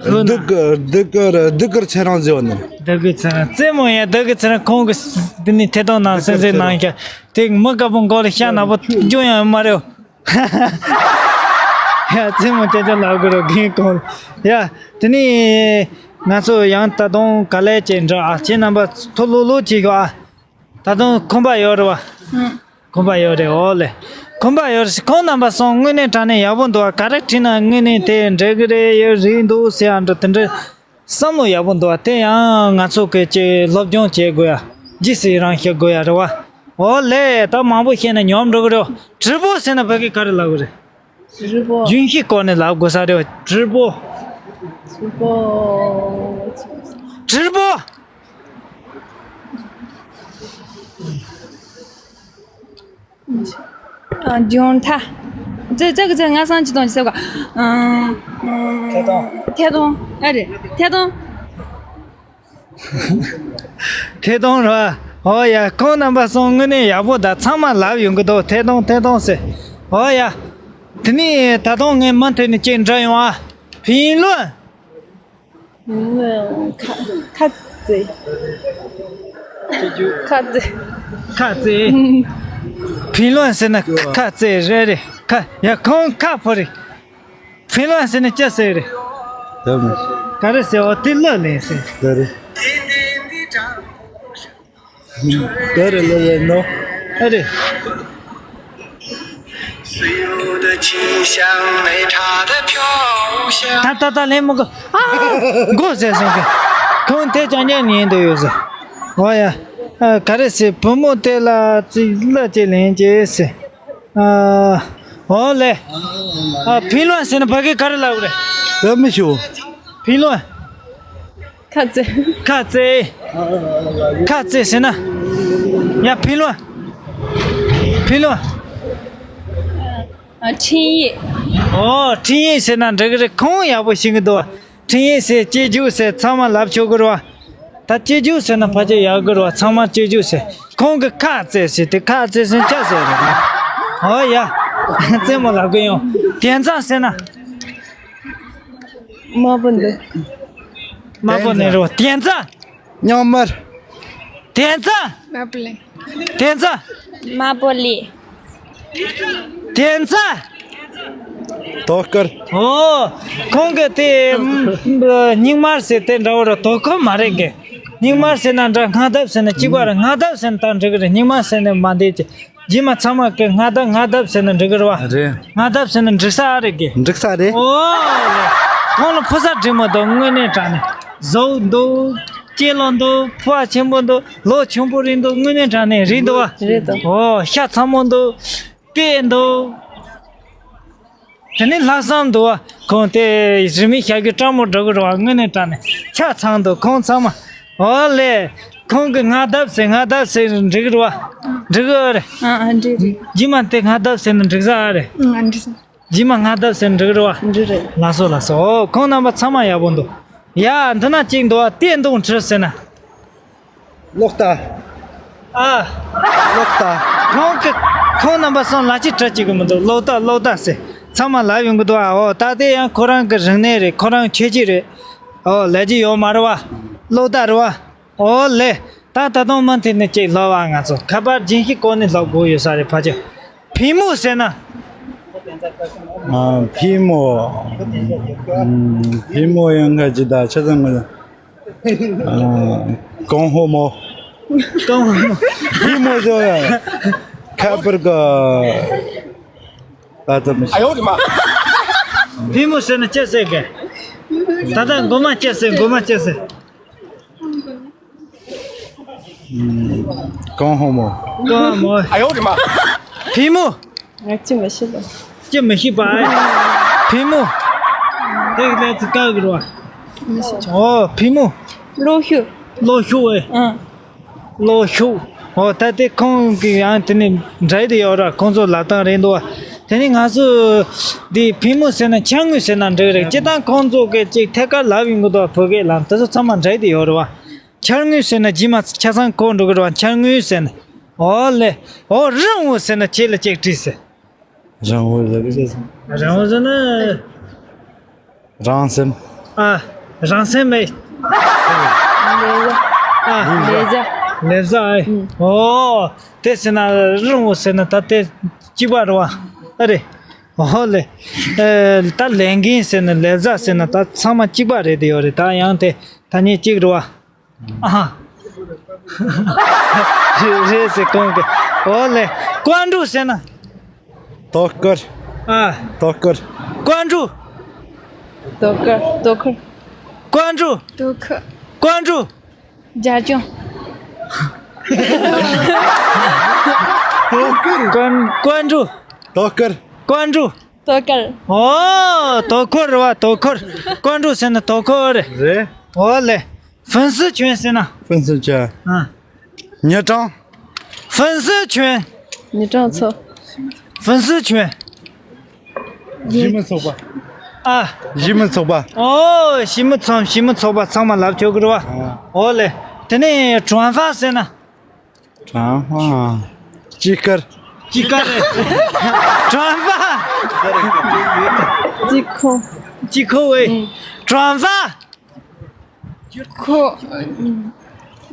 སྡུག་གི་སྡུག་གི་སྡུག་གི་ཚེ་རིང་ཟེར་བ་ནི། སྡུག་གི་ཚེ་རིང་རྩེད་མོ་ཡང་སྡུག་གི་ཚེ་རིང་ཁོང་གི་འདི་ནས་ཐད་གཏོང་ནང་སེམས་གསོ་གནང་རྒྱུ་དེ་མི་དཀར་པོ་མགོ་ལ་ཤ་ནག་པོ་ཅུང་ཡང་མ་རེད། ཡ་རྩེད་མོ་ཅག་ཅག་ལབ་དགོས་རོ་རྒན་ཁོང་། ཡ་དེ་ནས་ང་ཚོ་ཡང་ད་དུང་ག་ལེ་ཅིག་འདྲ་ཨ། ཁྱེད་རྣམ་པ་ཐུགས་ལྷོད་ལྷོད་བྱེད་ཤོག་ཨ། ད་དུང་ཁོམ་པ་ཡོད་རེད་བ། ཨང་། ཁོམ་པ་ཡོད་རེད། འོ་ལེ། ཁོམ་པ་ཡོད་རེད། ཁོང་རྣམ་པ་སོང་དངོས་གནས་དྲང་གནས་ཡག་པོ་འདུག་བ། ག་རེ་བྲིས་ན་དངོས་གནས་དེ་འགྲིག་གི་རེད། ཡོད་རེད་འདུག་ཟེར་ཡ་འདྲ་དེ་འདྲ་བསམ་བློ་ཡག་པོ་འདུག་བ། དེ་ཡང་ང་ཚོ་གི་ཅིག་སློབ་སྦྱོང་བྱེད་དགོས་ཡ། རྗེས་སུ་ཡི་རང་བྱེད་དགོས་ཡ་རེད་བ། འོ་ལེ། ད་མང་པོ་བཤད་ན་ཉོབ་འགྲོ་གི་རེད།直播ཟེར་ན་ཕ་གི་ག་རེ་ལབ་གི་རེད། 直播。 རྒྱུན་ཤེས་སྐོར་ནས་ལབ་དགོས་ས་རེད་བ། 直播。 直播。 直播。 ཨ། སྦྱོང་ཐ། ཙེ་ཙེ་གི་ཙེ་ང་སང་ཅི་དང་ཅི་ཟེར་ག་ཨང་། ཐད་གཏོང་། ཐད་གཏོང་། ཨ་རེད། ཐད་གཏོང་། ཐད་གཏོང་ར། ཨོ་ཡ། ཁོང་རྣམ་པ་སོང་དངོས་གནས་ཡག་པོ་ད་ཚང་མ་ལབ་ཡོང་གི་འདུག་ཐད་གཏོང་ཐད་གཏོང་ཟེར། ཨོ་ཡ། དེ་ནས་ད་དུང་ངས་མུ་མཐུད་ནས་ཅིག་འདྲི་ཡོང་ཨ། 评论། ཁ་ཁ་ཙེ། ཁ་ཙེ། ཁ་ཙེ། ཨུམ། 评论ཟེར་ན་ཁ་ཙེ་རེད་རེད། ཁ་ཡ་ཁོང་ཁ་ཕོ་རེད། 评论ཟེར་ན་ཅི་ཟེར་རེད། ད་མི། ག་རེ་ཟེར་བ་དེ་ལབ་ལེན་ཟེར། ད་རེད། ད་རེད་ལབ་ཡས་ནོ། ཨ་རེད། ད་ད་ད་ལེན་མོ་གོ། ཨ། མགོ་ཟེར་སོང་གི་ཁོང་དེ་ཅང་ཉན་ཉན་འདུག་ཡོད་ཟེར། འོ་ཡ། ཨ། ག་རེ་ཟེར། བུ་མོ་དེ་ལ་ཅིག་གླུ་ཅིག་ལེན་ཅེས་ཟེར། ཨ། འོ་ལེ། ཨ། 评论ཟེར་ན་ཕ་གི་ག་རེ་ལབ་རེད། ད་མི་ཤོ། 评论། ཁ་ཙེ། ཁ་ཙེ། ཁ་ཙེ་ཟེར་ན། ཡ། 评论། 评论། ཨ། 听一。 ཨོ། 听一ཟེར་ན་འགྲིག་གི་རེད། ཁོང་ཡག་པོ་ཤེས་ཀྱི་འདུག 听一ཟེར། སྐྱེ་རྒྱུགས་ཟེར། ཚང་མ་ལབ་ཆོག་གི་རེད་བ། ད་སྐྱེ་རྒྱུགས་ཟེར་ན་ཕལ་ཆེར་ཡག་གི་རེད་བ། ཚང་མ་སྐྱེ་རྒྱུགས་ཟེར། ཁོང་གི་ཁ་ཙེ་ཟེར་དེ། ཁ་ཙེ་ཟེར་ཅི་ཟེར་རེད་ད། ཨོ་ཡ། རྩེད་མོ་ལབ་གི་ཡོང་། 点赞ཟེར་ན། དམར་པོ་འདི། དམར་པོ་ནི་རོ། 点赞། མཉམ་མར། 点赞། དམར་པོ་ལེ། 点赞། དམར་པོ་ལེ། 点赞། དོ་དཀར། ཨོ། ཁོང་གི་དེ་སྙིགས་མར་ཟེར་དེ་འདྲ་བོ་ར། དོ་དཀར་མ་རེད་གི་སྙིགས་མར་ཟེར་ན་འདྲ། སྔ་ལྟབ་ཟེར་ན་གཅིག་པ་ར། སྔ་ལྟབ་ཟེར་ན་ད་འགྲིག་གི་རེད། སྙིགས་མར་ཟེར་ན་མ་འདེད་ཀྱི། རྗེས་མ་ཚང་མ་གི་སྔ་ལྟབ་སྔ་ལྟབ་ཟེར་ན་འགྲིག་གི་རེད་བ། རེད། སྔ་ལྟབ་ཟེར་ན་འགྲིག་ས་རེད་གི་འགྲིག་ས་རེད། ཨོ། ཁོང་ལ་ཕོ་གསར་འགྲིག་མི་འདུག་དངོས་གནས་དྲང་གནས། གཟུགས་འདུག་སྐྱེས་ལོ་འདུག་ཕོ་བ་ཆེན་པོ་འདུག་ལོ་ཆུང་པོ་རེད་འདུག་དངོས་གནས་དྲང་གནས་རེད་འདུག་བ། རེད་འདུག་ཨོ། ཤ་ཚ་མོ་འདུག་དཔེ་འདུག་དེ་ནས་ལྷག་བསམ་འདུག་བ། ཁོང་དེ་རི་མོའི་ཞབས་ཀྱུ་སྤྲང་མོ་འགྲོ་གི་རེད་བ། དངོས་གནས་དྲང་གནས་ཆ་ཚང་འདུག་ཁོང་ཚང་མ། ཨོ་ལེ། ཁོང་གི་སྔ་ལྟབ་ཟེར་སྔ་ལྟབ་ཟེར་འགྲིག་གི་རེད་བ། འགྲིག་གི་རེད། ཨ་ཨ་འགྲིག་འགྲིག་རྗེས་མ་དེ་སྔ་ལྟབ་ཟེར་ན་འགྲིག་ས་རེད། ཨ་འགྲིག་ས། རྗེས་མ་སྔ་ལྟབ་ཟེར་ན་འགྲིག་གི་རེད་བ། འགྲིག་རེད། ལགས་སོ་ལགས་སོ། ཨོ། ཁོང་རྣམ་པ་ཚང་མ་ཡག་པོ་འདུག་ཡ། འདི་ན་གཅིག་འདུག་བ། ཏེ་འདུག་ཁྲི་ཟེར་ན། ལོག་ལྟ། ཨ། ལོག་ལྟ། ཁོང་གི་ཁོང་རྣམ་པ་གསུམ་ལ་ཅི་དྲི་བྱེད་ཀྱི་མི་འདུག་ལོག་ལྟ་ལོག་ལྟ་ཟེར། ཚང་མ་ལབ་ཡོང་གི་འདུག་ཨ། འོ་ད་དེ་ཡང་ཁོ་རང་གི་རིག་གནས་རེད། ཁོ་རང་ཁྱད་ཆོས་རེད། འོ་ལས་ཀྱི་ཡོད་མ་རེད་བ། ལོག་ལྟ་རེད་བ། འོ་ལེ། ད་ད་དུང་མུ་མཐུད་ནས་ཅིག་ལབ་ཨ། ང་ཚོ་ཁ་པར་རྒྱུན་ཤེས་སྐོར་ནས་ལབ་དགོས་ཡོད་ས་རེད་ཕལ་ཆེར། ཕི་མོ་ཟེར་ན། ཨ། ཕི་མོ། ཨམ། ཕི་མོ་ཡང་ག་ཅི་ད་ཆ་ཚང་གི། ཨ། གོང་ཧོ་མོ། གོང་ཧོ་མོ། ཕི་མོ་ཟེར་ཡ། ཁ་པར་ག་ད་ཙམ་ཞིག་ཕི་མོ་ཟེར་ན་ཅི་ཟེར་གི། ད་ལྟ་མགོ་མ་ཅི་ཟེར། མགོ་མ་ཅི་ཟེར། གང་ཧོ་མོ། གང་མོ། ཨ་ཡོ་རེ་མ། ཕི་མོ། ང་ཅི་མི་ཤེས་པ། ཅི་མི་ཤེས་པ། ཕི་མོ། དེ་ག་ལས་ཚིག་ག་གི་རོ། མི་ཤེས། ཨོ་ཕི་མོ། ལོ་ཤུ། ལོ་ཤུ་ཨེ། ཨང་། ལོ་ཤུ། ཨོ་ད་དེ་ཁོང་གི་ཡང་དེ་ནི་འདྲ་དེ་ཡོད་ར། ཁོང་ཚོ་ལབ་སྟངས་རེད་འདུག་དེ་ནི་ང་ཚོ་དེ་ཕི་མོ་ཟེར་ན་ཕྱག་དངུལ་ཟེར་ན་འགྲིག་རེད། སྤྱིར་བཏང་ཁོང་ཚོ་གི་ཅིག་ཐད་ཀར་ལབ་ཡོང་གི་འདུག་བོད་སྐད་ལ་དེ་ཚོ་ཚང་མ་འདྲ་དེ་ཡོད་རེད་བ། ཕྱག་དངུལ་ཟེར་ན་རྗེས་མ་ཆ་ཚང་གོ་འགྲོ་གི་རེད་བ། ཕྱག་དངུལ་ཟེར་ན། ཨོ་ལེ། ཨོ་རི་བོ་ཟེར་ན་ཁྱེད་ལ་ཅིག་དྲིས་ཟེར། རང་དབང་ཟེར་གི་ཟེར་སོང་། རང་དབང་ཟེར་ན། རང་སེམས། ཨ། རང་སེམས་མེད། ལེ་བཟའ། ཨ། ལེ་བཟའ། ལེ་བཟའ་ཨེ། ཨུམ། ཨོ། དེ་ཟེར་ན་རི་བོ་ཟེར་ན་ད་དེ་གཅིག་པ་རེད་བ། ཨ་རེད། ཨོ་ལེ། ཨེ། ད་ལས་འགན་ཟེར་ན་ལེ་བཟའ་ཟེར་ན་ད་ཚང་མ་གཅིག་པ་རེད་དེ་ཡོད་རེད། ད་ཡང་དེ་ཐ་སྙད་གཅིག་རེད་བ། ཨ་ཧ། རེད་རེད་ཟེར་གོང་གི། ཨོ་ལེ། ཀོན་ཀྲུ་ཟེར་ན། དོ་ཁུར། ཨ། དོ་ཁུར། ཀོན་ཀྲུ། དོ་ཁུར། དོ་ཁུར། ཀོན་ཀྲུ། དོ་ཁུར། ཀོན་ཀྲུ། རྒྱ་ལྕང་། ཀོན་ཀོན་ཀྲུ། དོ་ཁུར། ཀོན་ཀྲུ། དོ་ཁུར། ཨོ། དོ་ཁུར་རེད་བ། དོ་ཁུར། ཀོན་ཀྲུ་ཟེར་ན་དོ་ཁུར་རེད། རེད། ཨོ་ལེ། 粉丝群 ཟེར་ན། 粉丝群། ཨ། 女装། 粉丝群། 女装 ཚོ། 粉丝群། གཞིས་མི་ཚོགས་པ། ཨ། གཞིས་མི་ཚོགས་པ། ཨོ། གཞིས་མི་ཚོགས། གཞིས་མི་ཚོགས་པ་ཚང་མ་ལབ་ཆོག་གི་རེད་བ། ཨ། ཨོ་ལེ། དེ་ནས་转发 ཟེར་ན། 转发། 即刻。 即刻རེད། 转发། 即刻། 即刻喂。嗯。 转发། 即刻。嗯。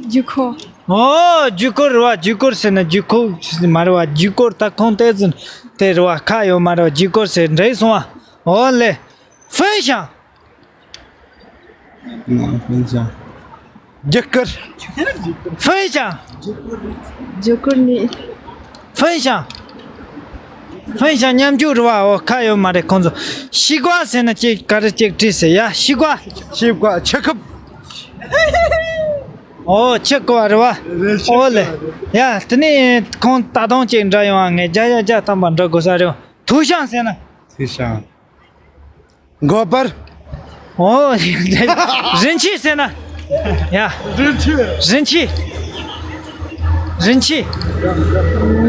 即刻། ཨོ། 即刻རེད་བ། 即刻ཟེར་ན་即刻མ་རེད་བ། 即刻ད་ཁོང་ཏོག་ཙམ་དེ་རེད་བ། ཁ་ཡོད་མ་རེད་བ། 即刻ཟེར་འགྲིག་སོང་བ། ཨོ་ལེ། 分享། 嗯，分享། 即刻。 分享། 即刻ནི། 分享། 分享མཉམ་སྤྱོད་རེད་བ། ཨོ་ཁ་ཡོད་མ་རེད་ཁོང་ཚོ། 西瓜ཟེར་ན་ཅིག་ག་རེ་ཅིག་བྲིས་ཟེར་ཡ། 西瓜། 西瓜། ཆུ་ཁབ། ཨོ་ཆུ་ཁབ་རེད་བ། ཨོ་ལེ། ཡ་དེ་ནས་ཁོང་ད་དུང་ཅིག་འདྲ་ཡོང་བ། ངས་བརྒྱ་ཆ་བརྒྱ་ཐམ་པ་འདྲ་དགོས་ས་རེད། 图像ཟེར་ན། 图像། མགོ་པར། ཨོ། 人气ཟེར་ན། ཡ། 人气། 人气། 人气།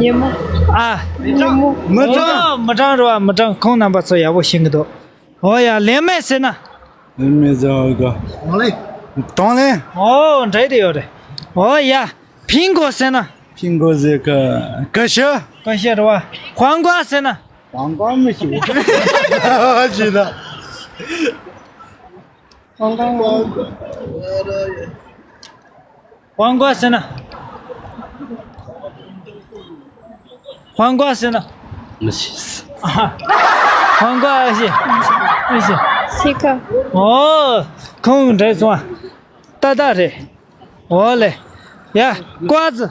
ཉིན་མོ། ཨ། ཉིན་མོ། མི་གྲངས། ཨོ། མི་གྲངས་རེད་བ། མི་གྲངས། ཁོང་རྣམ་པ་ཚོ་ཡག་པོ་ཤེས་ཀྱི་འདུག་ཨོ་ཡ། 连麦ཟེར་ན། 连麦ཟེར་ག་དང་ལེན། དང་ལེན། ཨོ་འདྲ་དེ་ཡོད་རེད། ཨོ་ཡ། 苹果ཟེར་ན། 苹果ཟེར་ག་ཀ་ཤ། ཀ་ཤ་རེད་བ། 黄瓜ཟེར་ན། 黄瓜མི་ཤེས། ཅི་ད། 黄瓜。 黄瓜ཟེར་ན། 黄瓜ཟེར་ན། མི་ཤེས། 黄瓜ཨེ་ཤེས། ཨེ་ཤེས། 西瓜། ཨོ། ཁོང་འདྲ་སོང་བ། ཏག་ཏག་རེད། ཨོ་ལེ། ཡ། 瓜子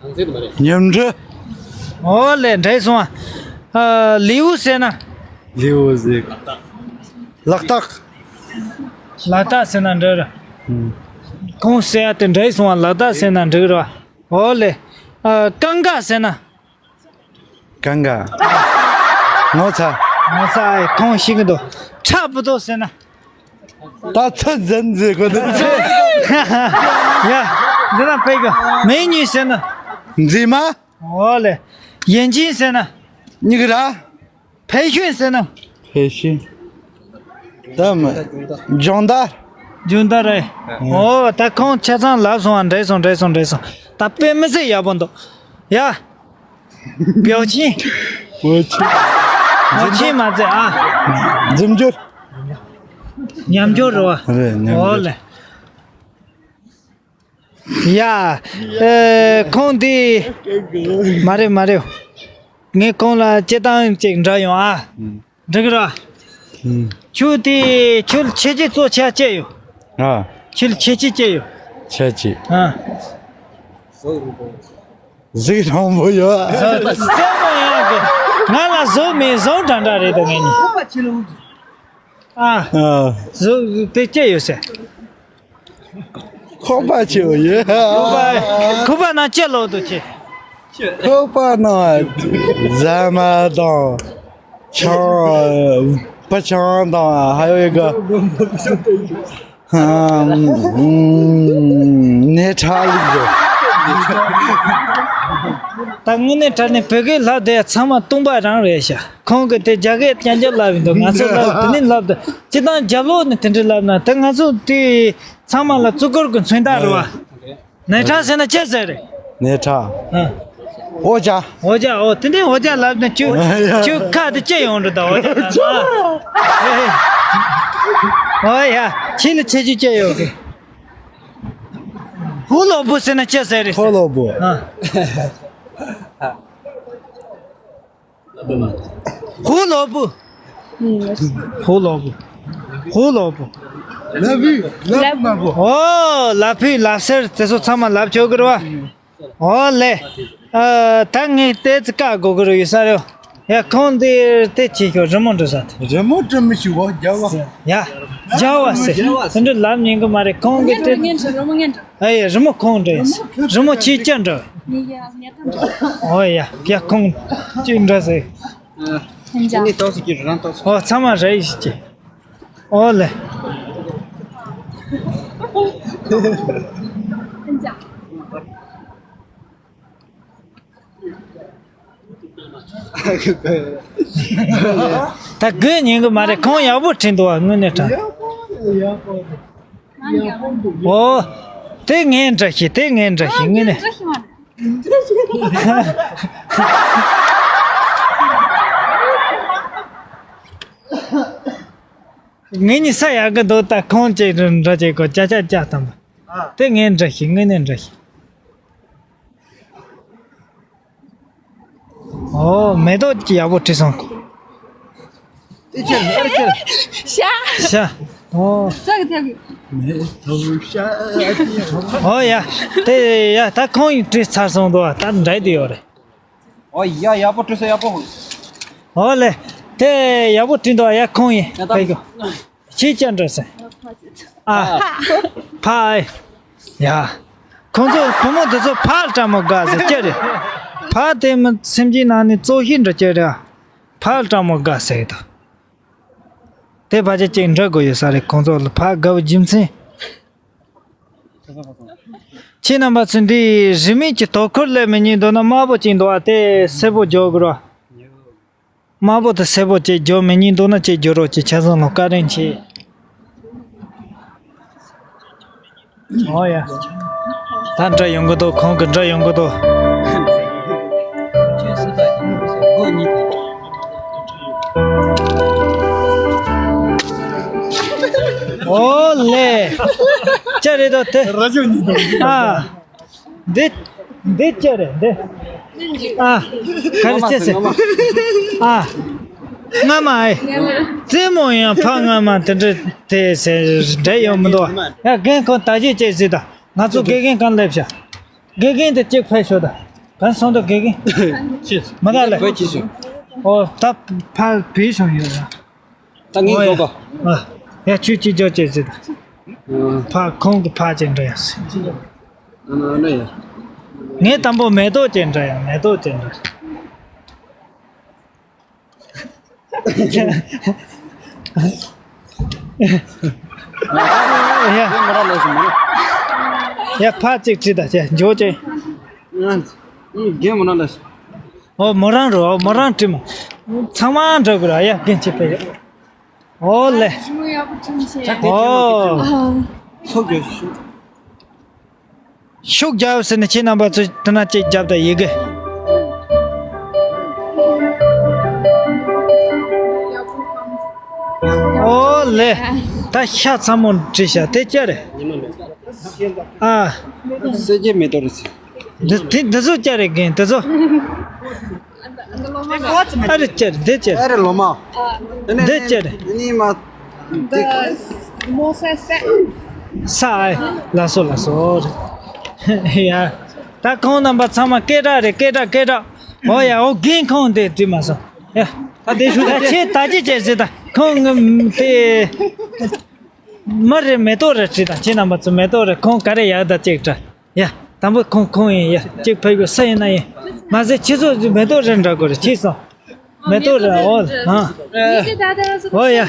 ། ཉམས་འགྲོ། ཨོ་ལེ། འདྲ་སོང་བ། ཨ། 礼物ཟེར་ན། 礼物ཟེར། ལག་རྟགས། ལག་རྟགས་ཟེར་ན་འགྲིག་ར། ཁོང་ཟེར་ཡ་དེ་འདྲ་སོང་བ། ལག་རྟགས་ཟེར་ན་འགྲིག་ར། ཨོ་ལེ། ཨ། 尴尬ཟེར་ན། 尴尬། ངོ་ཚ། ངོ་ཚ་ཨེ། ཁོང་ཤི་གི་འདུག 差不多ཟེར་ན། ད་ཚོད་འཛིན་འཛིན་དགོས་འདུག་ཡ། འདི་ན་ཕེབས་གི 美女ཟེར་ན། མཛེས་མ། ཨོ་ལེ། 眼睛ཟེར་ན། མིག་ར། 培训ཟེར་ན། 培训། ད་མི། སྦྱོང་བརྡར། སྦྱོང་བརྡར་རེད། ཨོ་ད་ཁོང་ཆ་ཚང་ལབ་སོང་བ། འདྲ་སོང་འདྲ་སོང་འདྲ་སོང་། ད་དཔེ་མི་སྲིད་ཡག་པོ་འདུག་ཡ། 表情། 我去། 我去 མ་ཚད་ཨ། འཛིན་སྐྱོར། ཉམས་འགྱུར་རེད་བ། རེད། ཉམས་འགྱུར། ཨོ་ལེ། ཡ། ཨེ། ཁོང་འདི། མ་རེད་མ་རེད། ངས་ཁོང་ལ་སྤྱིར་བཏང་ཅིག་འདྲི་ཡོང་ཨ། ཨུམ། འགྲིག་གི་ར། ཨུམ། ཁྱོད་དེ་ཁྱོད་ལ་ཁྱེད་ཀྱིས་གཙོ་ཆེ་ཅི་ཡོད། ཨ། ཁྱོད་ལ་ཁྱེད་ཀྱིས་ཅི་ཡོད། ཁྱེད་ཀྱིས། ཨ། གཟུགས་རིང་པོ་ཡོད། གཟུགས་རྩེད་མོ་ཡོད་གི། ང་ལ་གཟུགས་མེད། གཟུགས་འདྲ་འདྲ་རེད་དོ་ངེད་གཉིས། ཨ། ཨ། གཟུགས་དེ་ཅི་ཡོད་ཟེར། ཁོག་པ་ཆེ་བ་ཡོད། ཁོག་པ། ཁོག་པ་ནང་ཅི་ལོག་འདུག་ཁྱེད། ཁོག་པ་ནང་ཟ་མ་དང་། ཆང་། བུ་ཆུང་དང་ཧ་ཡོ་ཡི་ག་ནས་ཁྲག་ལུག་རེད། ད་དངོས་གནས་དྲང་གནས་བོད་སྐད་ལབ་དེ་ཚང་མ་སྟོང་པ་རང་རེད་ཤག་ཁོང་གིས་དེ་རྒྱ་སྐད་རྐྱང་རྐྱང་ལབ་ཡིན་འདུག་ང་ཚོ་ལབ་དེ་ནས་ལབ་དེ་སྤྱིར་བཏང་རྒྱབ་ལོགས་ནས་དེ་འདྲ་ལབ་ན་དེ་ང་ཚོ་དེ་ཚང་མ་ལ་བཙུགས་སྐོར་གྱི་མཚོན་རྟགས་རེད་བ། ནས་ཁྲག་ཟེར་ན་ཅི་ཟེར་རེད། ནས་ཁྲག་ཨ། འོ་ཅག་འོ་ཅག་འོ་དེ་འདྲའི་འོ་ཅག་ལབ་ན་ཁྱོད་ཡ། ཁྱོད་ཁ་དེ་ཅི་ཡོང་འགྲོ་ད་འོ་ཅག་ལབ་ན། འོ་ཡ། ཁྱེད་ལ་ཁྱད་ཆོས་ཅི་ཡོད་གི། ཧོ་ལོ་བུ་ཟེར་ན་ཅི་ཟེར་རེད། ཧོ་ལོ་བུ། ཨ། ཧོ་ལོ་བུ། ཧོ་ལོ་བུ། ཧོ་ལོ་བུ། ལ་ཕུག་ལ་ཕུག་མ་བུ། ཨོ་ལ་ཕུག་ལ་སེར་དེ་ཚོ་ཚང་མ་ལབ་ཆོག་གི་རེད་བ། ཨོ་ལེ། ཨ། ད་ངས་ཏོག་ཙམ་བཀག་དགོས་ཀྱི་རེད་ཡོད་ས་རེད། ཡ་ཁོང་འདིར་དེ་བྱེད་ཤོག་རི་མོ་འབྲི་ས་དེ། རི་མོ་འབྲི་མི་ཤེས་བ། རྒྱབ་བ། ཡ། རྒྱབ་བ་ཟེར། དེ་འདྲ་ལབ་ཉན་གི་མ་རེད་ཁོང་གིས་དེ། ངས་འབྲི་ངས་འབྲི་རི་མོ་ངས་འབྲི། ཨ་ཡ། རི་མོ་ཁོང་འབྲི་ཡིན། རི་མོ་ཁྱེད་ཅི་འབྲི། ངས་ཡ་ངས་ད་འབྲི། ཨོ་ཡ། ཡ་ཁོང་ཅི་འབྲི་ཟེར། ཨ། ཁྱེད་ཅག་ངས་ཏོག་ཙམ་ཀྱི་རང་ཏོག་ཙམ། ཨོ་ཚང་མ་རེད་ཡིན་ཅི། ཨོ་ལེ། ཁྱེད་ཅག་ད་དགོས་ཉན་གི་མ་རེད། ཁོང་ཡག་པོ་བྲིས་འདུག་བ། དངོས་གནས་དྲང་། ཡག་པོ་ཡག་པོ། ཨོ། དེ་ངས་འདྲ་ཞིག་དེ་ངས་འདྲ་ཞིག་དངོས་གནས། ངས་ཉི་ས་ཡག་གི་འདུག་ད་ཁོང་ཅིག་འདྲ་ཅིག་གོ་ཅ་ཅ་ཅ་དང་། དེ་ངས་འདྲ་ཞིག་དངོས་གནས་འདྲ་ཞིག་ཨོ་མེ་ཏོག་ཅིག་ཡག་པོ་བྲིས་སོང་གོ། ཤ། ཤ། ཨོ། ཙག་ཙག་མེ་ཏོག་ཤ། ཨོ་ཡ། དེ་ཡ་ད་ཁོང་ཡིས་བྲིས་ཚར་སོང་འདུག་ད་འདྲ་དེ་ཡོད་རེད། ཨོ་ཡ་ཡག་པོ་བྲིས་སོང་ཡག་པོ། ཨོ་ལེ། དེ་ཡག་པོ་བྲིས་འདུག་ཡ་ཁོང་ཡིན། ཡ་ད་ཕ་གི་ཁྱེད་ཅག་འདྲ་ཟེར། ཨ། ཕ་ཨེ། ཡ། ཁོང་ཚོ་བུ་མོ་འདི་ཚོ་ཕ་ལ་ལྟད་མོ་དགའ་ཟེར་ཅི་རེད། ཕ་དེ་མི་སེམས་ཅན་ནང་ནས་གཙོ་ཤོས་འདྲ་ཅི་རེད། ཕ་ལ་ལྟད་མོ་དགའ་ཟེར་གི་འདུག་དེ་ཕལ་ཆེར་ཅིག་འདྲི་དགོས་ཡོད་ས་རེད་ཁོང་ཚོ་ལ་ཕ་དགའ་བའི་རྒྱུ་མཚན། ཁྱེད་རྣམ་པ་ཚོས་འདིའི་རིན་མེད་ཀྱི་དོ་ཁུར་ལེན་མི་ཉན་འདུག་ན་དམར་པོ་ཅིག་འདུག་ཨ། དེ་སེར་པོ་རྒྱོབ་དགོས་རོགས། དམར་པོ་དེ་སེར་པོ་ཅིག་རྒྱོབ་མི་ཉན་འདུག་ན་ཅིག་རྒྱོབ་རོགས་ཅིག་ཆ་ཚང་ལ་བཀའ་དྲིན་ཆེ། ཨོ་ཡ། ད་འདྲ་ཡོང་གི་འདུག་ཁོང་གི་འདྲ་ཡོང་གི་འདུག་ཨོ་ལེ། ཅི་རེད་དོ་དེ། ར་ཅོ་གཉིས་དང་། ཨ། འདི། འདི་ཅི་རེད་འདི། ཨ། ག་རེ་ཅི་ཟེར། ཨ། རྔ་མ་ཨེ། རྩེད་མོ་ཡང་ཕ་རྔ་མ་དེ་འདྲ་དེ་ཟེར་འདྲ་ཡོང་མི་འདུག་ཡ་རྒན་ཁོང་ད་ཅི་ཅི་ཟེར་ད། ང་ཚོ་དགེ་རྒན་གང་སླེབས་ཤག་དགེ་རྒན་དེ་གཅིག་ཕེབས་ཤོག་ད། གང་སོང་ད་དགེ་རྒན། མི་ད་ལེ། ཨོ་ད་ཕ་བེད་སོང་ཡོད་ཡ། ད་ངས་ཨོ་ཡ། ཟོ་ག་ཨ། ཡ་ཁྱོད་ཅི་འཇོག་ཅི་ཟེར་ད། ཕ་ཁོང་གི་ཕ་ཅན་འདྲ་ཡ་ཟེར། ཨ་ན་ཡ། ངས་དང་པོ་མེ་ཏོག་ཅན་འདྲ་ཡ་མེ་ཏོག་ཅན་འདྲ། ཡ། ཡ་ཕ་ཅིག་ཁྲིད་ད་ཅེ་འཇོག་ཅེ། རྒན་མོ་ན་ལ། ཨོ་མོ་རང་རོ་ཨོ་མོ་རང་ཁྲིད་མོ། ཚང་མ་འགྲོ་དགོས་ར་ཡ་རྒན་ཅིག་ཕེབས། ཨོ་ལེ། ཨོ། ཚོགས་རྒྱ་ཞུ། ཤུགས་རྒྱབ་ཟེར་ནས་ཁྱེད་རྣམ་པ་ཚོས་དེ་ན་ཅིག་རྒྱབ་དང་ཡི་གེ། ཨོ་ལེ། ད་ཤ་ཚ་མོ་བྲིས་ཤག་དེ་ཅི་རེད། ཨ། སེ་ཀེ་མེ་ཏོག་རེད་ཟེར། འདི་དེ་འདི་ཚོ་ཅི་རེད་རྒན་དེ་ཚོ། ཨ་རེ་ཅི་རེད་འདི་ཅི་རེད། ཨ་རེ་ལོ་མ། འདི་ཅི་རེད། ནི་མ། ས་ཨ། ལ་སོ་ལ་སོ། ཡ། ད་ཁོང་རྣམ་པ་ཚང་མ་སྐད་གྲགས་རེད་སྐད་གྲགས་སྐད་གྲགས། ཨོ་ཡ་ཨོ་རྒན་ཁོང་དེ་བྲིས་མ་སོང་། ཡ། ད་དེ་ཤུ་ད་ད་ཁྱེད་ད་ཅི་བྱས་ཟེར་ད་ཁོང་ངམ་དེ། མ་རེད་མེ་ཏོག་རེད་བྲིས་དང་ཁྱེད་རྣམ་པ་ཚོ་མེ་ཏོག་རེད་ཁོང་ག་རེ་ཡག་ད་ཅིག་དྲ། ཡ། དང་པོ་ཁོང་ཁོང་ཡིན་ཡ་ཅིག་ཕེབས་དགོས་ས་ཡིན་ན་ཡིན། མ་ཟད་ཁྱེད་ཚོ་མེ་ཏོག་རེད་འདྲ་དགོས་རེད་ཁྱེད་ཚོ། མེ་ཏོག་རེད་ཨོ་ཨ། ཨོ་ཡ།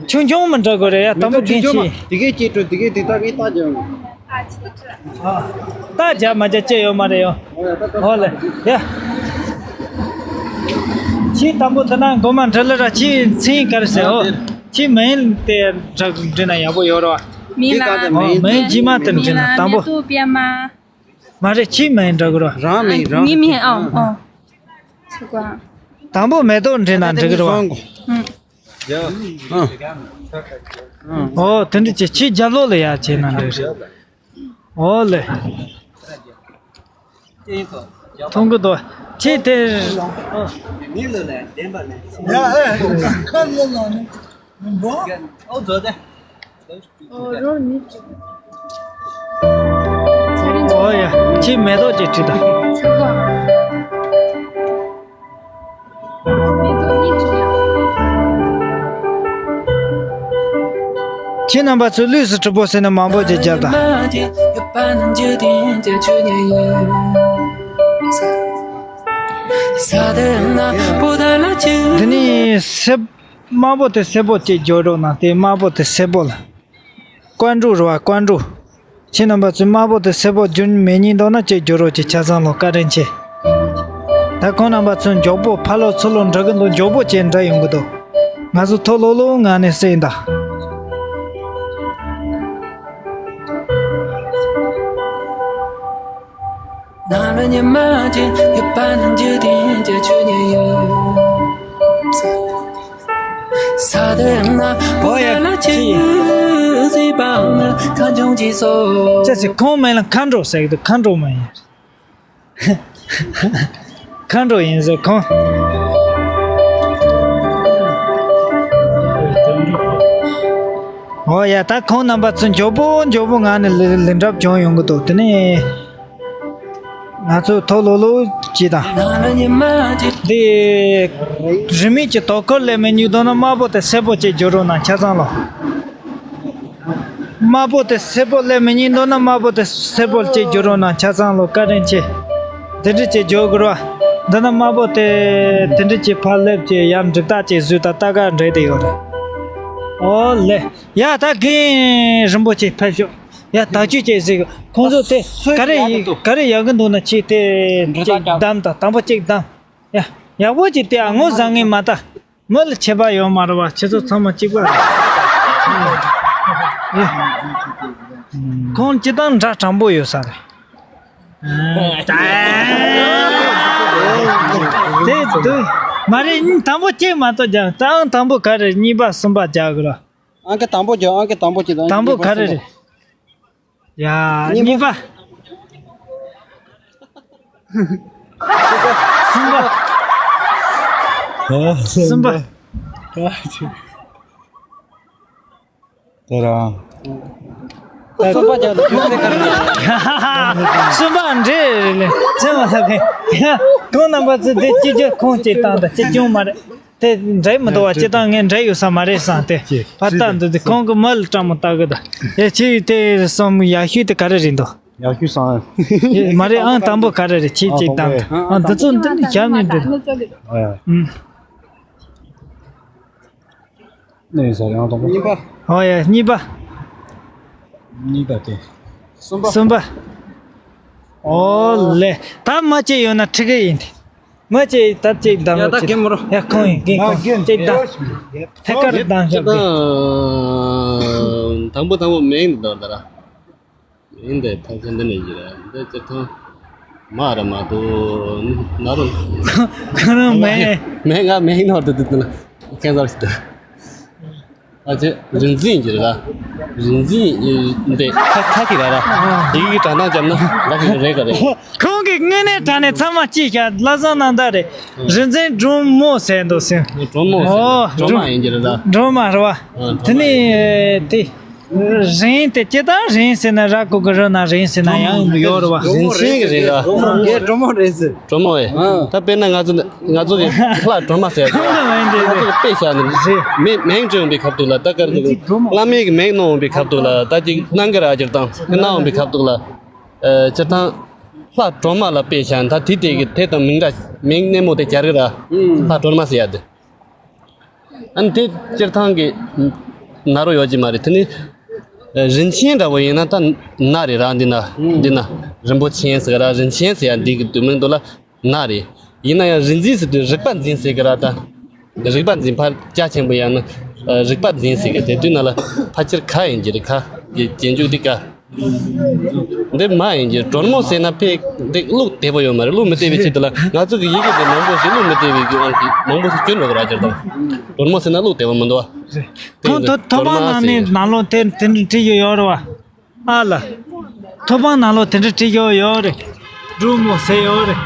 ཆུང་ཆུང་མི་འདྲ་དགོས་རེད་ཡ་དང་པོ་རྒན་ཆེ་ཡིན། དེ་གས་ཅིག་དྲ་དེ་གས་དེ་ད་ངས་ལྟ་རྒྱུ། རྟ་རྒྱབ་མ་རྒྱབ་ཅི་ཡོད་མ་རེད་ཡོ། ཧོ་ལེ། ཡ། ཁྱི་དང་པོ་དེ་ན་མགོ་མ་འདྲི་ལེ་ར་ཁྱི་མཚན་ག་རེ་ཟེར་ཧོ། ཁྱི་མིང་དེ་འདྲ་འདྲི་ན་ཡག་པོ་ཡོད་རོ། མི་ལ། ཧོ་མིང་རྗེས་མ་དེ་འདྲི་ན་དང་པོ། མི་ཏོ་པད་མ། མ་རེད་ཁྱི་མིང་འདྲ་གི་རོ། རང་མིང་རང་མི་མིང་ཨང་ཨང་། ཆུ་ཀ། དང་པོ་མེ་ཏོག་འདྲི་ན་འདྲི་གི་རོ། ཨང་། ཨོ་དེ་འདྲི་ཅི་ཁྱི་རྒྱབ་ལོག་ལ་ཡ་བྱས་ན་འདྲི་རེད། ཨོ་ལེ། མཐོང་གི་འདུག་ཁྱི་དེ། ཨོ་ཡ་ཁྱི་མེ་ཏོག་ཅིག་བྲིས་དང་། ཁྱེད་རྣམ་པ་ཚོས་ལུས་སུ་གྲུབ་པོ་ཟེར་ནས་མང་པོ་ཅིག་བརྒྱབ་དང་། འདི་ནི་སེ་དམར་པོ་དེ་སེར་པོ་ཅིག་འཇོག་རོགས་གནང་དེ་དམར་པོ་དེ་སེར་པོ་ལ། ཀོན་ཀྲུ་རེད་བ་ཀོན་ཀྲུ། ཁྱེད་རྣམ་པ་ཚོས་དམར་པོ་དེ་སེར་པོ་བསྒྱུར་མེད་ཉིན་འདུག་ན་ཅིག་བསྒྱུར་རོགས་ཀྱི་ཆ་ཚང་ལོ་བཀའ་དྲིན་ཆེ། ད་ཁོང་རྣམ་པ་ཚོས་མགྱོགས་པོ་ཕ་ལོ་ཚུར་ལོ་འགྲོ་གི་འདུག་མགྱོགས་པོ་བྱས་འདྲ་ཡོང་གི་འདུག་ང་ཚོ་ཐོ་ལོ་ལོ་ངང་ནས་བསད་ཡིན་ད། ཨོ་ཡ་ཅི་ཡིན། ཅི་ཟེར་ཁོང་མིང་ལ་མཁའ་འགྲོ་ཟེར་གི་འདུག་མཁའ་འགྲོ་མ་ཡིན། མཁའ་འགྲོ་ཡིན་ཟེར་ཁོང་། ཨོ་ཡ་ད་ཁོང་རྣམ་པ་ཚོ་མགྱོགས་པོ་མགྱོགས་པོ་ངང་ནས་ལི་ལི་འགྲབ་བྱུང་ཡོང་གི་འདུག་དེ་ནས། ང་ཚོ་ཐོ་ལོ་ལོ་ཅི་དང་། འདི། རི་མིག་གི་དོ་ཁུར་ལས་མི་ཉུང་དོ་ན་དམར་པོ་དེ་སེར་པོ་ཅིག་བསྒྱུར་རོགས་གནང་ཆ་ཚང་ལོ། དམར་པོ་དེ་སེར་པོ་ལས་མི་ཉུང་དོ་ན་དམར་པོ་དེ་སེར་པོ་ཅིག་བསྒྱུར་རོགས་གནང་ཆ་ཚང་ལོ་བཀའ་དྲིན་ཆེ། དེ་འདྲ་ཅིག་བསྒྱུར་དགོས་རོ། འདི་ན་དམར་པོ་དེ། དེ་འདྲ་ཅིག་ཕར་སླེབས་ཅིག་ཡར་འགྲིག་རྟགས་ཅིག་བཟོས་ད་ལྟ་ག་འགྲིག་བསྡད་ཡོད་རེད། ཨོ་ལེ། ཡ་ད་རྒན་རིན་པོ་ཆེ་ཕེབས་ཤོག་ཡ་ད་ཅི་བྱེད་ཟིག་ཁོང་ཚོ་དེ་ག་རེ་ག་རེ་ཡག་གི་འདུག་ན་ཅིག་དེ་ཅིག་བདམས་དང་དང་པོ་ཅིག་བདམས། ཡ་ཡག་པོ་ཅིག་དེ་ཨ་ངོ་བཟང་ངེས་མ་ད། མི་ལ་ཁྱད་པར་ཡོད་མ་རེད་བ་ཁྱེད་ཚོ་ཚང་མ་གཅིག་པ་རེད། ཡ། ཁོང་སྤྱི་བཏང་འདྲ་དྲང་པོ་ཡོད་ས་རེད། དེ་དུས་མ་རེད་དང་པོ་གཅིག་མ་གཏོགས་རྒྱག་ཨང་དང་པོ་ག་རེ་གཉིས་པ་གསུམ་པ་རྒྱག་དགོས་ར། ཨང་ཀི་དང་པོ་རྒྱག་ཨང་ཀི་དང་པོ་གཅིག་དང་། དང་པོ་ག་རེ་རེད། ཡ། གཉིས་པ། གསུམ་པ། གསུམ་པ། དེ་རང་། གསུམ་པ་རྒྱག་དུས་ཁྱོད་ཚེ་གར་ནས། གསུམ་པ་འདྲེ་རེད་ལེ་ཚེ་མ་ལྷག་གི། ཡ། ཁོང་རྣམ་པ་ཚོ་དེ་གཅིག་གྱུར་ཁོང་གཅིག་བཏང་དང་གཅིག་བྱུང་མ་རེད། དེ་འདྲ་མི་འདུག་བ་སྤྱི་བཏང་ངས་འདྲ་ཡོད་ས་མ་རེད་བསམ་སྟེ་ཕར་ལྟ་འདུག་དེ་ཁོང་གི་མི་ལ་སྤྲང་མོ་ལྟ་གི་ད། ཡ་ཁྱེད་དེ་བསམ་ཡག་ཤོས་དེ་ག་རེ་རེད་འདུག་ཡག་ཤོས་བསམ། ཡ་མ་རེད་ཨང་དང་པོ་ག་རེ་རེད་ཁྱེད་ཅིག་བདམས་ཨང་འདི་ཚོ་འདི་ནི་བྱ་མི་འདུག་ཨ་ཡ། ཨུམ། ནས་ཟ་ཡང་དང་པོ། གཉིས་པ། ཨོ་ཡ་གཉིས་པ། གཉིས་པ་དེ། གསུམ་པ། གསུམ་པ། ཨོ་ལེ། ད་མ་བྱས་ཡོད་ན་ཁྲི་གེ་ཡིན་ཏེ། མ་བྱས་ད་ཅིག་བདམས་ཡ་ད་རོགས་གེ་མོ་རོ། ཡ་ཁོང་ཡིན་གེ་ཁོང་ཅིག་བདམས། ཐད་ཀར་བདམས་ཤོག་གེ། དང་པོ་དང་པོ་མེད་འདི་དོར་ད་ར། ཡིན་པའི་ཐག་ཆོད་འདི་ནས་ཡིན་རེད། འདི་སྤྱིར་བཏང་མ་ར་མ་དུ་ན་རུ། ཁོ་རང་མེད། མེད་ང་མེད་ནོར་དུ་དུ་དུ་ན་ཁེན་ཟར་ཞིག་ཏུ། ཨ་ཅེ་རིན་འཛིན་གྱི་ར། རིན་འཛིན་འདི་ཁ་ཁ་གི་ར་ར། ཡིག་གི་དྲ་སྣང་བརྒྱབ་ན་ར་གི་རེད་ག་རེད། ཁོང་གིས་དངོས་གནས་དྲ་ནས་ཚང་མ་ཅི་ཤ་ལ་བཟང་ན་འདའ་རེད། རིན་འཛིན་སྒྲོལ་མོ་ཟེར་འདུག་ཟེར། སྒྲོལ་མོ་ཟེར། ཨོ་སྒྲོལ་མ་ཡིན་གྱི་ར་ར། སྒྲོལ་མ་ར་བ། ཨ་དེ་ནི་དེ། རིན་དེ་ཅི་ལྟར་རིན་ཟེར་ན་ར་གོ་གི་རི་ན་རིན་ཟེར་ན་ཡང་ཡོད་རེད་བ། རིན་ཆེན་གྱི་རིན་ལ། ངས་སྒྲོལ་མོ་རིན་ཟེར། སྒྲོལ་མོ་ཨེ། ད་དཔེར་ན་ང་ཚོ་ང་ཚོ་གི་ལྷ་སྒྲོལ་མ་ཟེར་ཡ་ང་ཚོ་གི་དཔེ་བཞག་ནས་མིང་མིང་བརྗོད་ཡོང་པའི་ཁ་ཐུག་ལ་ད་གར་འདུག་བླ་མའི་གི་མིང་གནང་ཡོང་པའི་ཁ་ཐུག་ལ་ད་ཅིག་གནང་གི་ར་ཅིག་དང་གནང་ཡོང་པའི་ཁ་ཐུག་ལ། སྤྱིར་བཏང་ལྷ་སྒྲོལ་མ་ལ་དཔེ་བཞག་ན་ད་དེ་དེ་གི་དེ་དང་མིང་འདྲ་མིང་སྣེ་མོ་དེ་སྦྱར་གི་ར། ལྷ་སྒྲོལ་མ་ཟེར་ཡ་དེ། ཨ་ནི་དེ་སྤྱིར་བཏང་གི་ན་རོ་ཡོད་ཀྱི་མ་རེད། དེ་ནི་རིན་ཆེན་འདྲ་བོ་ཡིན་ན་ད་ན་རེད་ར། འདི་ན་འདི་ན་རིན་པོ་ཆེན་ཟེར་ར་རིན་ཆེན་ཟེར་ཡ་འདི་གི་དུས་མིང་དུ་ལ་ན་རེད། ཡིན་ན་ཡང་རིན་འཛིན་ཟེར་དུས་རིག་པ་འཛིན་ཟེར་གི་ར། ད་རིག་པ་འཛིན་ཕར་རྒྱ་ཆེན་པོ་ཡང་ན་རིག་པ་འཛིན་ཟེར་གི་དེ་དུས་ན་ལ་ཕལ་ཆེར་ཁ་ཡིན་གྱི་རེད། ཁ་གི་རྗེས་འཇུག་འདི་ཀ་འདི་མ་ཡིན་གྱི་སྒྲོལ་མོ་ཟེར་ན་ཕེ་འདི་ལུགས་བདེ་པོ་ཡོད་མ་རེད། ལུགས་མི་བདེ་བའི་ཆེད་དུ་ལ་ང་ཚོ་གི་ཡི་གེ་འདི་མང་པོ་ཞིག་ལུགས་མི་བདེ་བའི་གི་དབང་གིས་མང་པོ་ཞིག་བསྒྱུར་འགྲོ་གི་ར། སྤྱིར་བཏང་སྒྲོལ་མོ་ཟེར་ན་ལུགས་བདེ་པོ་མི་འདུག་བ། ཁོང་ཐོ་ཐོ་པང་ནང་ནས་ནང་ལོགས་དེ་དེ་འདྲ་བྲིས་ཡོད་ཡོད་རེད་བ། ཨ་ལ། ཐོ་པང་ནང་ལོགས་དེ་འདྲ་བྲིས་ཡོད་ཡོད་རེད། སྒྲོལ་མོ་ཟེར་ཡོད་རེད།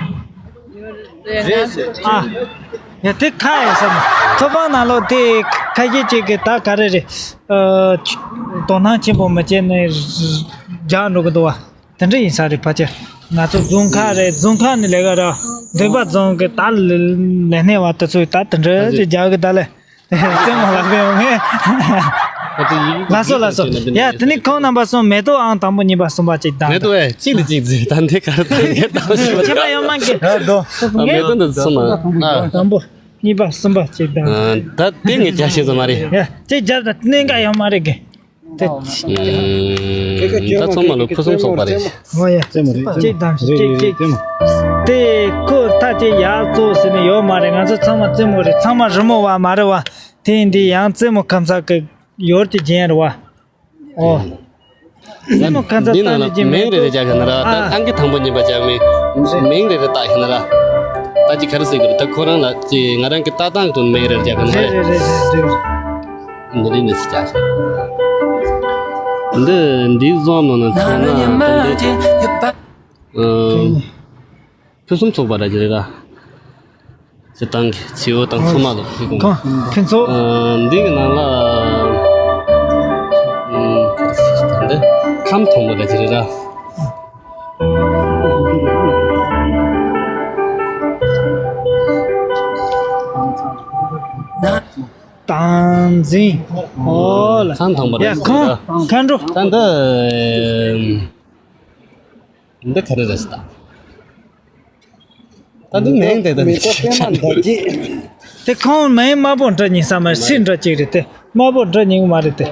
རེད་ཟེར། ཨ། ཡ་དེ་ཁ་ཡ་བསམ། ཐོ་པང་ནང་ལོགས་དེ་ཁ་ཤས་ཅིག་གིས་ད་ག་རེ་རེད། ཨ། དོ་སྣང་ཆེན་པོ་མི་བྱེད་ནས་རྒྱག་འགྲོ་གི་འདུག་བ། དེ་འདྲ་ཡིན་ས་རེད་ཕལ་ཆེར། ང་ཚོ་རྫོང་ཁ་རེད། རྫོང་ཁ་ནས་ལས་ཀ་ར། འདོད་པ་རྫོང་གི་ད་ལས་སྣེ་བ་དེ་ཚོས་ད་དེ་འདྲ་ཅིག་རྒྱག་གི་ད་ལས། རྩེད་མོ་ལགས་ཀྱི་ཡོང་ངེ། ལགས་སོ་ལགས་སོ། ཡ་དེ་ནི་ཁོང་རྣམ་པ་གསུམ་མེ་ཏོག་ཨང་དང་པོ་གཉིས་པ་གསུམ་པ་གཅིག་དང་། མེ་ཏོག་ཨེ་གཅིག་ལ་གཅིག་ཟེར། ད་འདི་གར་ད་འདི་གར་ད་ཁྱད་པར་ཡོད་མ་གི། ད་དོ། མེ་ཏོག་འདི་གསུམ་ཨ། དང་པོ་གཉིས་པ་གསུམ་པ་གཅིག་དང་། ད་དེ་ངས་རྒྱ་ཤེས་ཙམ་མ་རེད། ཡ་གཅིག་རྒྱབ་ད་གནད་འགག་ཡོད་མ་རེད་གི། དེ། ད་ཚང་མ་ལོ་ཕུན་སུམ་ཚོགས་པ་རེད། ཧོ་ཡ། རྩེད་མོ་རེད། གཅིག་དང་གཅིག་གཅིག་གཅིག་དེ་ཁོ་ཐག་གཅིག་ཡག་བཙོག་ཟེར་ནས་ཡོད་མ་རེད། ང་ཚོ་ཚང་མ་རྩེད་མོ་རེད། ཚང་མ་རི་མོ་བ་མ་རེད་བ། དེ་ཡིན་དུས་ཡང་རྩེད་མོ་ཁམས་ཚ་གི་ཡོར་གྱི་རྒྱན་རེད་བ། ཨོ། རྩེད་མོ་ཁམས་ཚ་འདི་ནང་ལ་མིང་རེ་རེ་རྒྱག་གི་ན་ར། ད་ཨ། ཨང་ཀི་དང་པོ་གཉིས་པ་རྒྱག་མི་མིང་རེ་རེ་བཏགས་ཤིག་ན་ར། ད་ཅི་ག་རེ་ཟེར་གི་རེད། ད་ཁོ་རང་ལ་ཅི་ང་རང་གི་ལྟ་སྟངས་དུ་མིང་རེ་རེ་རྒྱག་གི་ན་རེད། རེད་རེད་རེད་རེད། འདི་རིང་ནས་སུ་བྱ་ཞིང་། འདི་འདིའི་བཟོ་ནང་ན་ཚང་ན་འདི་འདི་ཕུན་སུམ་ཚོགས་པ་ར་ཅི་རེད་ར། སྤྱིར་བཏང་གི་བྱིའུ་དང་ཚང་མ་ལ་ཤེས་དགོས། ཁོང་ཕུན་ཚོགས། འདི་གི་ནང་ལ་འདི་ཁམ་མཐོང་པོ་ར་ཅི་རེད་ར། བཏང་འཛིན། ཨོ་ལ། ཁམ་མཐོང་པོ་ར་ཡ་ཅི་ཁོང་རེད་ར། མཁའ་འགྲོ། ད་འདི་འདི་ག་རེ་རེད་ཟེར་ད། ད་འདི་མིང་དེ་ད་མེ་ཏོག་པད་མ་འདབ་བརྒྱད། དེ་ཁོང་མིང་དམར་པོ་འདྲ་ཉིང་ས་མ་སྲིད་འདྲ་ཅིག་རེད་དེ། དམར་པོ་འདྲ་ཉིང་མ་རེད་དེ།